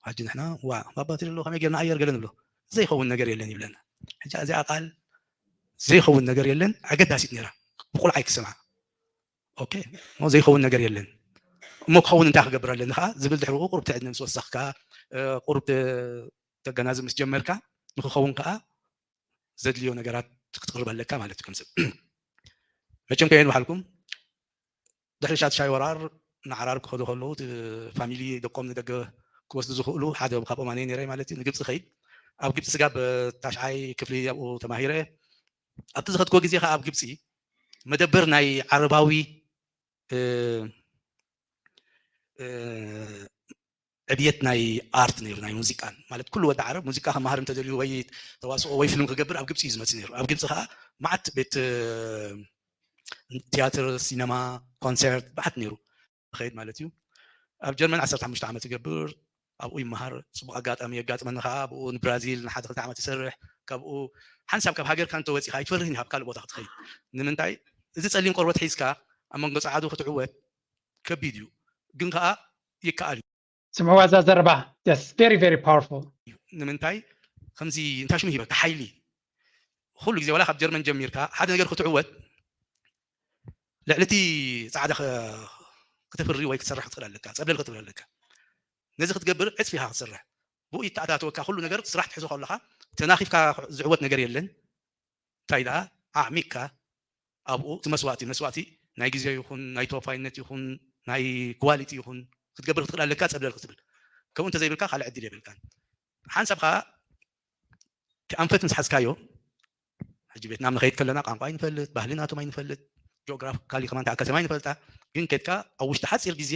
ሕጂ ንሕና ዋ ባባ ትርሎ ከመይ ጌርና ኣየር ገለ ንብሎ፣ ዘይኸውን ነገር የለን ይብለና። ሕጂ እዚኣ ቃል ዘይኸውን ነገር የለን ኣገዳሲት ነይራ፣ ብቁልዓይ ክሰምዓ። ኦኬ፣ እሞ ዘይኸውን ነገር የለን፣ እሞ ክኸውን እንታይ ክገብር ኣለኒ ከዓ ዝብል ድሕሪኡ ቁሩብ ትዕድነ ምስ ወሰኽካ፣ እ፣ ቁሩብ ተ-፣ ተገናዝብ ምስ ጀመርካ፣ ንክኸውን ከዓ ዘድልዮ ነገራት ክትቅርብ ኣለካ ማለት እዩ። ከም ሰብ መቸም ከየን በሓልኩም ድሕሪ ሻድሻይ ወራር ንዓራር ክኸዱ ከለዉ፣ እቲ ፋሚሊ ደቆም ንደገ ክወስዱ ዝኽእሉ ሓደ ካብኦም ኣነ ነይረ ማለት እዩ። ንግብፂ ኸይድ፣ ኣብ ግብፂ ስጋብ ታሽዓይ ክፍሊ ኣብኡ ተማሂረ። ኣብቲ ዝኸድኩዎ ግዜ ከዓ ኣብ ግብፂ መደበር ናይ ዓረባዊ፣ እ፣ እ፣ ዕብየት ናይ ኣርት ነይሩ፣ ናይ ሙዚቃን። ማለት ኩሉ ወዲ ዓረብ ሙዚቃ ከመሃር እንተደልዩ ወይ ተዋስኦ ወይ ፊልም ክገብር ኣብ ግብፂ እዩ ዝመፅእ ነይሩ። ኣብ ግብፂ ከዓ መዓት ቤት፣ እ፣ ቲያትር፣ ሲነማ፣ ኮንሰርት መዓት ነይሩ። ኸይድ ማለት እዩ። ኣብ ጀርመን ዓሰርተ ሓሙሽተ ዓመት ይገብር፣ ኣብኡ ይመሃር። ፅቡቕ ኣጋጣሚ የጋጥመኒ ከዓ ኣብኡ ንብራዚል ንሓደ ክልተ ዓመት ይሰርሕ። ካብኡ ሓንሳብ ካብ ሃገርካ እንተወፂኻ ኣይትፈርህን ኢኻ ኣብ ካልእ ቦታ ክትኸይድ። ንምንታይ? እዚ ፀሊም ቆርበት ሒዝካ ኣብ መንጎ ፃዓዱ ክትዕወት ከቢድ እዩ፣ ግን ከዓ ይከኣል እዩ። ስምዕዋ እዛ ዘረባ፣ yes, very, very powerful። ንምንታይ? ከምዚ እንታይ ሽሙ ሂበካ ሓይሊ። ኩሉ ግዜ ዋላ ካብ ጀርመን ጀሚርካ ሓደ ነገር ክትዕወት ልዕሊ እቲ ፃዕዳ ከ-፣ ክተፍሪ ወይ ክትሰርሕ ክትኽእል ኣለካ፣ ፀብለል ክትብል ኣለካ። ነዚ ክትገብር ዕፅፊ ኢኻ ክትሰርሕ። ብኡ ይተኣታተወካ ኩሉ ነገር። ስራሕ ትሕዞ ከለኻ ተናኺፍካ ዝዕወት ነገር የለን። እንታይ ደኣ ኣዕሚቕካ ኣብኡ እቲ መስዋእቲ፣ መስዋእቲ ናይ ግዜ ይኹን ናይ ተወፋይነት ይኹን ናይ ኳሊቲ ይኹን ክትገብር ክትኽእል ኣለካ፣ ፀብለል ክትብል። ከምኡ እንተዘይብልካ ካልእ ዕድል የብልካን። ሓንሳብ ከዓ እቲ ኣንፈት ምስ ሓዝካዮ፣ ሕጂ ቬትናም ንኸይድ ከለና ቋንቋ ኣይንፈልጥ፣ ባህሊ ናቶም ኣይንፈልጥ፣ ጂኦግራፊካሊ ከማን እታ ከተማ ኣይንፈልጣ፣ ግን ከድካ ኣብ ውሽጢ ሓፂር ግዜ፣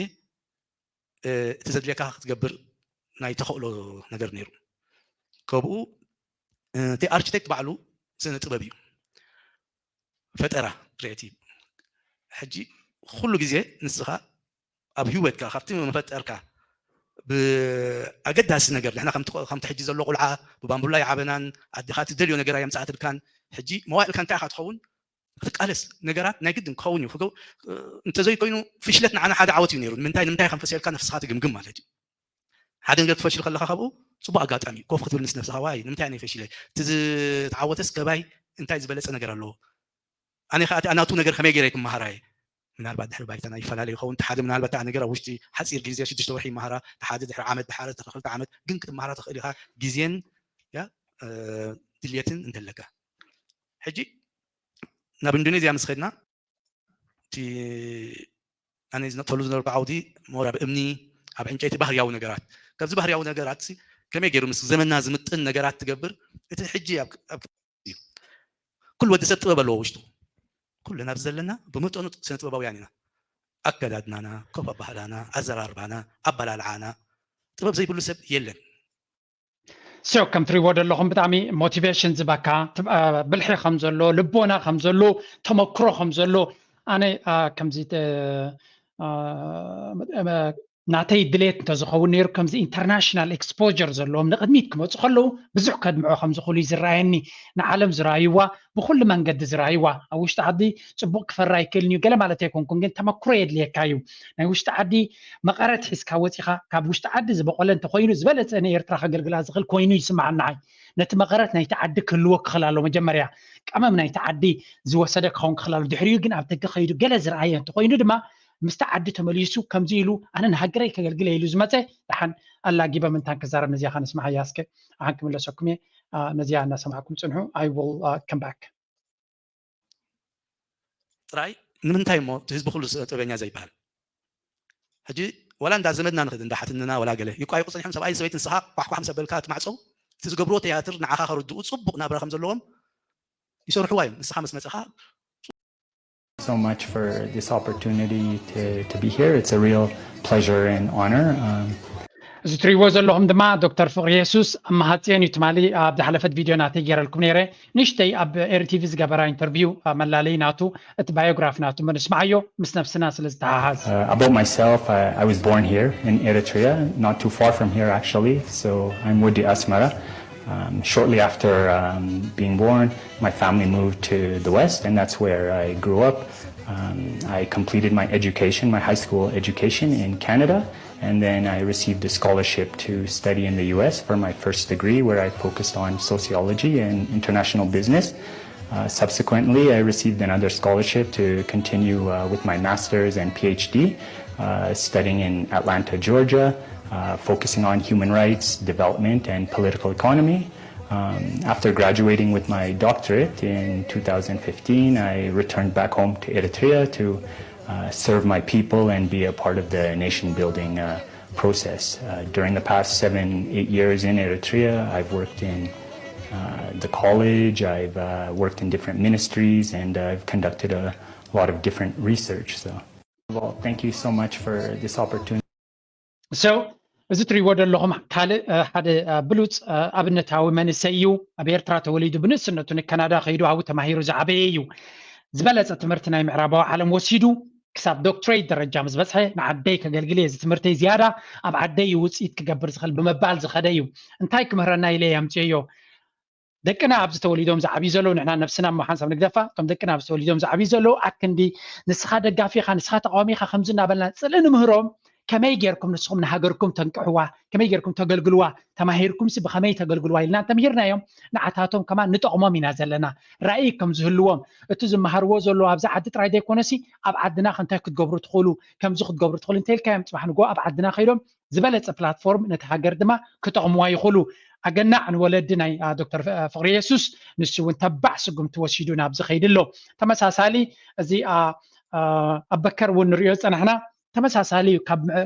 እ፣ እቲ ዘድልየካ ክትገብር ናይ ተኽእሎ ነገር ነይሩ። ከብኡ፣ እ፣ እቲ ኣርኪቴክት ባዕሉ ስነ ጥበብ እዩ፣ ፈጠራ፣ ክሪኤቲቭ። ሕጂ ኩሉ ግዜ ንስኻ ኣብ ህይወትካ ካብቲ መፈጠርካ ብኣገዳሲ ነገር፣ ንሕና ከምቲ፣ ከምቲ ሕጂ ዘሎ ቁልዓ ብባምቡላ ይዓበናን ኣዴኻ ትደልዮ ነገር ኣየምፅኣትልካን። ሕጂ መዋእልካ እንታይ ኢኻ ትኸውን? ክትቃለስ ነገራት ናይ ግድን ክኸውን እዩ። ክገው-፣ እንተዘይኮይኑ ፍሽለት ንዓና ሓደ ዓወት እዩ ነይሩ። ንምንታይ፣ ንምንታይ ከም ፈሰልካ ነፍስኻ ትግምግም ማለት እዩ። ሓደ ነገር ክትፈሽል ከለኻ ካብኡ ፅቡቅ ኣጋጣሚ እዩ። ኮፍ ክትብል ምስ ነፍስኻ፣ ዋይ ንምንታይ ኣነ ፈሺለ? እቲ ዝተዓወተስ ከማይ እንታይ ዝበለፀ ነገር ኣለዎ? ኣነ ከዓ እቲ ኣናቱ ነገር ከመይ ገይረ ክመሃራ እየ? ምናልባት ድሕሪ ባይታና ይፈላለ ይኸውን። እቲ ሓደ ምናልባት እታ ነገር ኣብ ውሽጢ ሓፂር ግዜ ሽዱሽተ ወርሒ ይመሃራ፣ እቲ ሓደ ድሕሪ ዓመት፣ ድሓረ ድሕሪ ክልተ ዓመት፣ ግን ክትመሃራ ትኽእል ኢኻ ግዜን፣ ያ፣ እ፣ ድልየትን እንተለካ። ሕጂ ናብ ኢንዶኔዝያ ምስ ኸድና፣ እቲ ኣነ ዝነጥፈሉ ዝነበርኩ ዓውዲ ሞር ኣብ እምኒ፣ ኣብ ዕንጨይቲ፣ ባህርያዊ ነገራት። ካብዚ ባህርያዊ ነገራት ሲ ከመይ ገይሩ ምስ ዘመንና ዝምጥን ነገራት ትገብር? እቲ ሕጂ ኣብ፣ ኣብ እዩ። ኩሉ ወዲ ሰብ ጥበብ ኣለዎ ውሽጡ። ኩልና ኣብዚ ዘለና ብመጠኑ ስነ ጥበባውያን ኢና። ኣከዳድናና፣ ኮፍ ኣባህላና፣ ኣዘራርባና፣ ኣበላልዓና፣ ጥበብ ዘይብሉ ሰብ የለን። So ከም ትሪእዎ ዘለኹም ብጣዕሚ ሞቲቬሽን ዝበካ ትብ-፣ አ፣ ብልሒ ከም ዘሎ፣ ልቦና ከም ዘሎ፣ ተመክሮ ከም ዘሎ፣ ኣነ፣ አ፣ ከምዚ ተ-፣ አ፣ መ-፣ ናተይ ድሌት እንተዝኸውን ነይሩ ከምዚ ኢንተርናሽናል ኤክስፖጀር ዘለዎም ንቕድሚት ክመፁ ከለዉ ብዙሕ ከድምዑ ከም ዝኽእሉ እዩ ዝረኣየኒ። ንዓለም ዝረኣይዋ፣ ብኹሉ መንገዲ ዝረኣይዋ፣ ኣብ ውሽጢ ዓዲ ፅቡቕ ክፈሪ ኣይክእልን እዩ ገለ ማለት ኣይኮንኩን፣ ግን ተመክሮ የድልየካ እዩ። ናይ ውሽጢ ዓዲ መቐረት ሒዝካ ወፂኻ ካብ ውሽጢ ዓዲ ዝበቖለ እንተኾይኑ ዝበለፀ ንኤርትራ ከገልግላ ዝኽእል ኮይኑ ይስምዓኒ ንዓይ። ነቲ መቐረት ናይቲ ዓዲ ክህልዎ ክኽእል ኣለዎ። መጀመርያ ቀመም ናይቲ ዓዲ ዝወሰደ ክኸውን ክኽእል ኣለዎ። ድሕሪኡ ግን ኣብ ደገ ከይዱ ገለ ዝረኣየ እንተኾይኑ ድማ ምስቲ ዓዲ ተመሊሱ ከምዚ ኢሉ ኣነ ንሃገረይ ከገልግል እየ ኢሉ ዝመፀ ደሓን ኣላጊበ ምንታን ክዛረብ ነዚኣ ከነስምዓያ እስከ ኣሓን ክምለሰኩም እየ። አ፣ ነዚኣ እናሰማዕኩም ፅንሑ። I will, uh, come back። ጥራይ ንምንታይ እሞ እቲ ህዝቢ ኩሉ ጥበበኛ ዘይበሃል? ሕጂ ዋላ እንዳ ዘመድና ንኽድ እንዳ ሓትንና ዋላ ገለ ይቋይቁ ፀኒሖም፣ ሰብኣይ ሰበይቲ ንስኻ ኳሕኳሕ ምስ ኣበልካ እቲ ማዕፀው እቲ ዝገብርዎ ቴያትር ንዓኻ ከረድኡ ፅቡቕ ናብራ ከም ዘለዎም ይሰርሕዋ እዮም። ንስኻ ምስ መፀኻ so much for this opportunity to, to be here. It's a real pleasure and honor. Um, እዚ ትሪእዎ ዘለኹም ድማ ዶክተር ፍቕሪ የሱስ መሃፅዮን እዩ። ትማሊ ኣብ ዝሓለፈት ቪድዮ ናተይ ገይረልኩም ነይረ። ንእሽተይ ኣብ ኤርቲቪ ዝገበራ ኢንተርቪው መላለይ ናቱ፣ እቲ ባዮግራፍ ናቱ ምንስማዓዮ ምስ ነብስና ስለ ዝተሓሓዝ። Uh, about myself, I, I was born here in Eritrea, not too far from here actually. So I'm Wodi Asmara. Um, shortly after um, being born, my family moved to the West, and that's where I grew up. Um, I completed my education, my high school education in Canada, and then I received a scholarship to study in the U S for my first degree, where I focused on sociology and international business. Uh, subsequently, I received another scholarship to continue uh, with my master's and PhD, uh, studying in Atlanta, Georgia, uh, focusing on human rights, development, and political economy. Um, after graduating with my doctorate in two thousand fifteen, I returned back home to Eritrea to uh, serve my people and be a part of the nation building uh, process. Uh, during the past seven, eight years in Eritrea, I've worked in uh, the college, I've uh, worked in different ministries, and I've conducted a lot of different research. So, well, thank you so much for this opportunity. So እዚ ትሪእዎ ዘለኹም ካልእ ሓደ ብሉፅ ኣብነታዊ መንእሰይ እዩ። ኣብ ኤርትራ ተወሊዱ ብንእስነቱ ንካናዳ ከይዱ ኣብኡ ተማሂሩ ዝዓበየ እዩ። ዝበለፀ ትምህርቲ ናይ ምዕራባዊ ዓለም ወሲዱ ክሳብ ዶክትሬት ደረጃ ምስ በፅሐ ንዓደይ ከገልግል እየ፣ እዚ ትምህርተይ ዝያዳ ኣብ ዓደይ እዩ ውፅኢት ክገብር ዝኽእል ብምባል ዝኸደ እዩ። እንታይ ክምህረና ኢለ እየ ኣምፅኦዮ? ደቅና ኣብዚ ተወሊዶም ዝዓብዩ ዘለዉ፣ ንሕና ነብስና እሞ ሓንሳብ ንግደፋ፣ እቶም ደቅና ኣብዚ ተወሊዶም ዝዓብዩ ዘለዉ ኣክንዲ ንስኻ ደጋፊኻ ንስኻ ተቃዋሚኻ ከምዚ እናበልና ፅልኢ ንምህሮም፣ ከመይ ጌርኩም ንስኹም ንሃገርኩም ተንቅሕዋ፣ ከመይ ጌርኩም ተገልግልዋ፣ ተማሂርኩምሲ ብኸመይ ተገልግልዋ ኢልና እንተምሂርናዮም ንዓታቶም ከማን ንጠቕሞም ኢና ዘለና። ራእይ ከም ዝህልዎም፣ እቲ ዝመሃርዎ ዘለዉ ኣብዚ ዓዲ ጥራይ ዘይኮነሲ ኣብ ዓድና ከ እንታይ ክትገብሩ ትኽእሉ፣ ከምዚ ክትገብሩ ትኽእሉ እንተኢልካዮም ፅባሕ ንግሆ ኣብ ዓድና ከይዶም ዝበለፀ ፕላትፎርም ነቲ ሃገር ድማ ክጠቕምዋ ይኽእሉ። ኣገናዕ ንወለዲ ናይ ዶክተር ፍቅሪ የሱስ፣ ንሱ እውን ተባዕ ስጉምቲ ወሲዱ ናብዚ ከይዲ ኣሎ። ተመሳሳሊ እዚ ኣበከር እውን ንሪኦ ዝፀናሕና ተመሳሳሊ እዩ።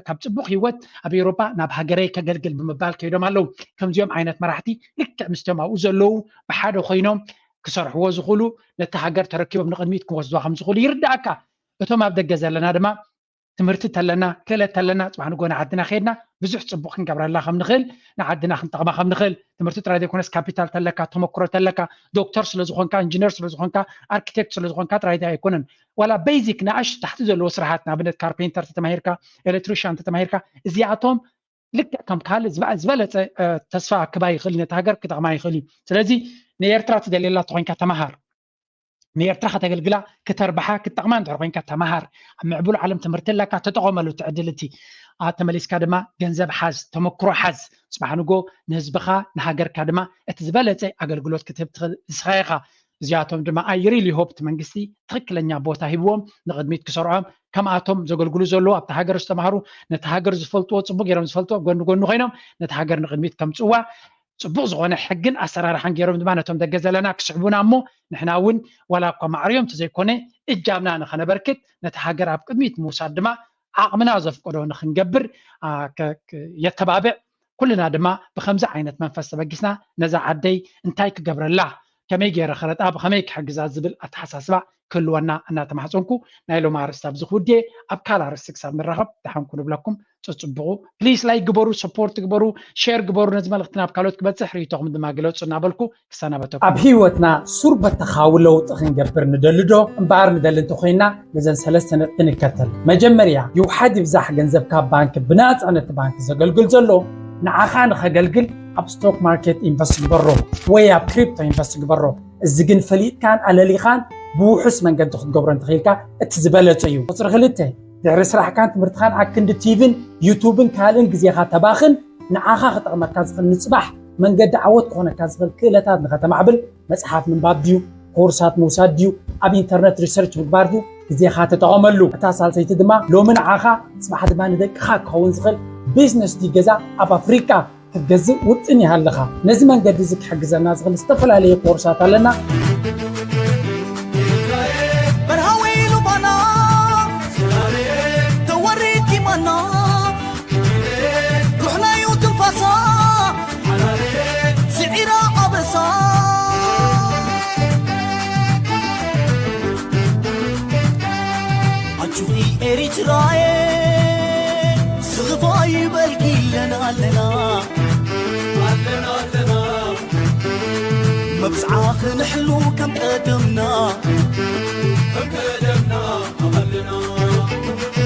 ካብ ፅቡቅ ህይወት ኣብ ኤውሮጳ ናብ ሃገረይ ከገልግል ብምባል ከይዶም ኣለዉ። ከምዚኦም ዓይነት መራሕቲ ልክዕ ምስቶም ኣብኡ ዘለዉ ብሓደ ኮይኖም ክሰርሕዎ ዝኽእሉ፣ ነቲ ሃገር ተረኪቦም ንቅድሚት ክወስድዋ ከም ዝኽእሉ ይርዳእካ። እቶም ኣብ ደገ ዘለና ድማ ትምህርቲ ተለና ክእለት ተለና ፅባሕ ንጎ ንዓድና ከይድና ብዙሕ ፅቡቅ ክንገብረላ ከም ንኽእል፣ ንዓድና ክንጠቕማ ከም ንኽእል፣ ትምህርቲ ጥራይ ዘይኮነስ ካፒታል ተለካ፣ ተመክሮ ተለካ፣ ዶክተር ስለዝኾንካ፣ ኢንጂነር ስለዝኾንካ፣ ኣርኪቴክት ስለዝኾንካ ጥራይ ኣይኮነን። ዋላ ቤዚክ ንኣሽ ታሕቲ ዘለዎ ስራሓት ንኣብነት ካርፔንተር ተተማሂርካ፣ ኤሌክትሪሽያን ተተማሂርካ፣ እዚኣቶም ልክዕ ከም ካልእ ዝበለፀ ተስፋ ክባ ይኽእል፣ ነቲ ሃገር ክጠቕማ ይኽእል እዩ። ስለዚ ንኤርትራ ትደልየላ ተኮይንካ ተመሃር። ንኤርትራ ከተገልግላ፣ ክተርብሓ፣ ክትጠቕማ እንድሕር ኮይንካ ተመሃር። ኣብ ምዕቡል ዓለም ትምህርቲ ኣለካ፣ ተጠቐመሉ እቲ ዕድል እቲ። ተመሊስካ ድማ ገንዘብ ሓዝ፣ ተመክሮ ሓዝ። ጽባሕ ንጎ ንህዝብኻ ንሃገርካ ድማ እቲ ዝበለጸ ኣገልግሎት ክትህብ ትኽእል ንስኻ ኢኻ። እዚኣቶም ድማ I really hope እቲ መንግስቲ ትኽክለኛ ቦታ ሂብዎም ንቕድሚት ክሰርዖም፣ ከምኣቶም ዘገልግሉ ዘለዉ ኣብቲ ሃገር ዝተማህሩ፣ ነቲ ሃገር ዝፈልጥዎ፣ ጽቡቕ ገይሮም ዝፈልጥዎ፣ ጎኒ ጎኒ ኮይኖም ነቲ ሃገር ንቕድሚት ከምጽዋ ጽቡቕ ዝኾነ ሕግን ኣሰራርሓን ገይሮም ድማ ነቶም ደገ ዘለና ክስዕቡና እሞ ንሕና እውን ዋላ እኳ ማዕርዮም ተዘይኮነ እጃምና ንኸነበርክት ነቲ ሃገር ኣብ ቅድሚት ምውሳድ ድማ ዓቕምና ዘፍቀዶ ንክንገብር የተባብዕ። ኩልና ድማ ብከምዚ ዓይነት መንፈስ ተበጊስና ነዛ ዓደይ እንታይ ክገብረላ፣ ከመይ ገይረ ክረጣ፣ ብከመይ ክሕግዛ ዝብል ኣተሓሳስባ ክህልወና እናተማሕፀንኩ ናይ ሎም ኣርስቲ ኣብዚ ክውድየ። ኣብ ካልእ ኣርስቲ ክሳብ ንራኸብ ደሓንኩ ንብለኩም። ፅፅብቑ ፕሊስ ላይክ ግበሩ፣ ሰፖርት ግበሩ፣ ሼር ግበሩ፣ ነዚ መልእክቲ ናብ ካልኦት ክበፅሕ ርእይቶኹም ድማ ግለፁ እናበልኩ ክሰናበተኩም። ኣብ ህይወትና ሱር በተኻዊ ለውጢ ክንገብር ንደሊ ዶ? እምበኣር ንደሊ እንተኮይና ነዘን ሰለስተ ነጥቢ ንከተል። መጀመርያ ይውሓድ ይብዛሕ ገንዘብካ ባንክ ብናፃ ነቲ ባንክ ዘገልግል ዘሎ ንዓኻ ንኸገልግል ኣብ ስቶክ ማርኬት ኢንቨስት ግበሮ ወይ ኣብ ክሪፕቶ ኢንቨስት ግበሮ። እዚ ግን ፈሊጥካን ኣለሊኻን ብውሑስ መንገዲ ክትገብሮ እንተኽኢልካ እቲ ዝበለጸ እዩ። ቁፅሪ ክልተ ድሕሪ ስራሕካን ትምህርትኻን ኣክንዲ ቲቪን ዩቱብን ካልእን ግዜኻ ተባኽን ንዓኻ ክጠቕመካ ዝኽእል ንፅባሕ መንገዲ ዓወት ክኾነካ ዝኽእል ክእለታት ንኸተማዕብል መፅሓፍ ምንባብ ድዩ ኮርሳት ምውሳድ ድዩ ኣብ ኢንተርነት ሪሰርች ምግባር ድዩ ግዜኻ ተጠቐመሉ። እታ ሳልሰይቲ ድማ ሎሚ ንዓኻ ፅባሕ ድማ ንደቅኻ ክኸውን ዝኽእል ቢዝነስ ድዩ ገዛ ኣብ ኣፍሪቃ ክትገዝእ ውጥን ይሃልኻ። ነዚ መንገዲ እዚ ክሕግዘና ዝኽእል ዝተፈላለየ ኮርሳት ኣለና። በርሃዊ ሉባና ተወሪቲ ማና ሩሕናዩ ትንፋሳ ስዒራ ኣበሳ ራየ ስኽፋ ይበልኪ ኣለና ኣለና ኣለና ኣለና መብጽዓ ክንሕሉ ከም ቀደምና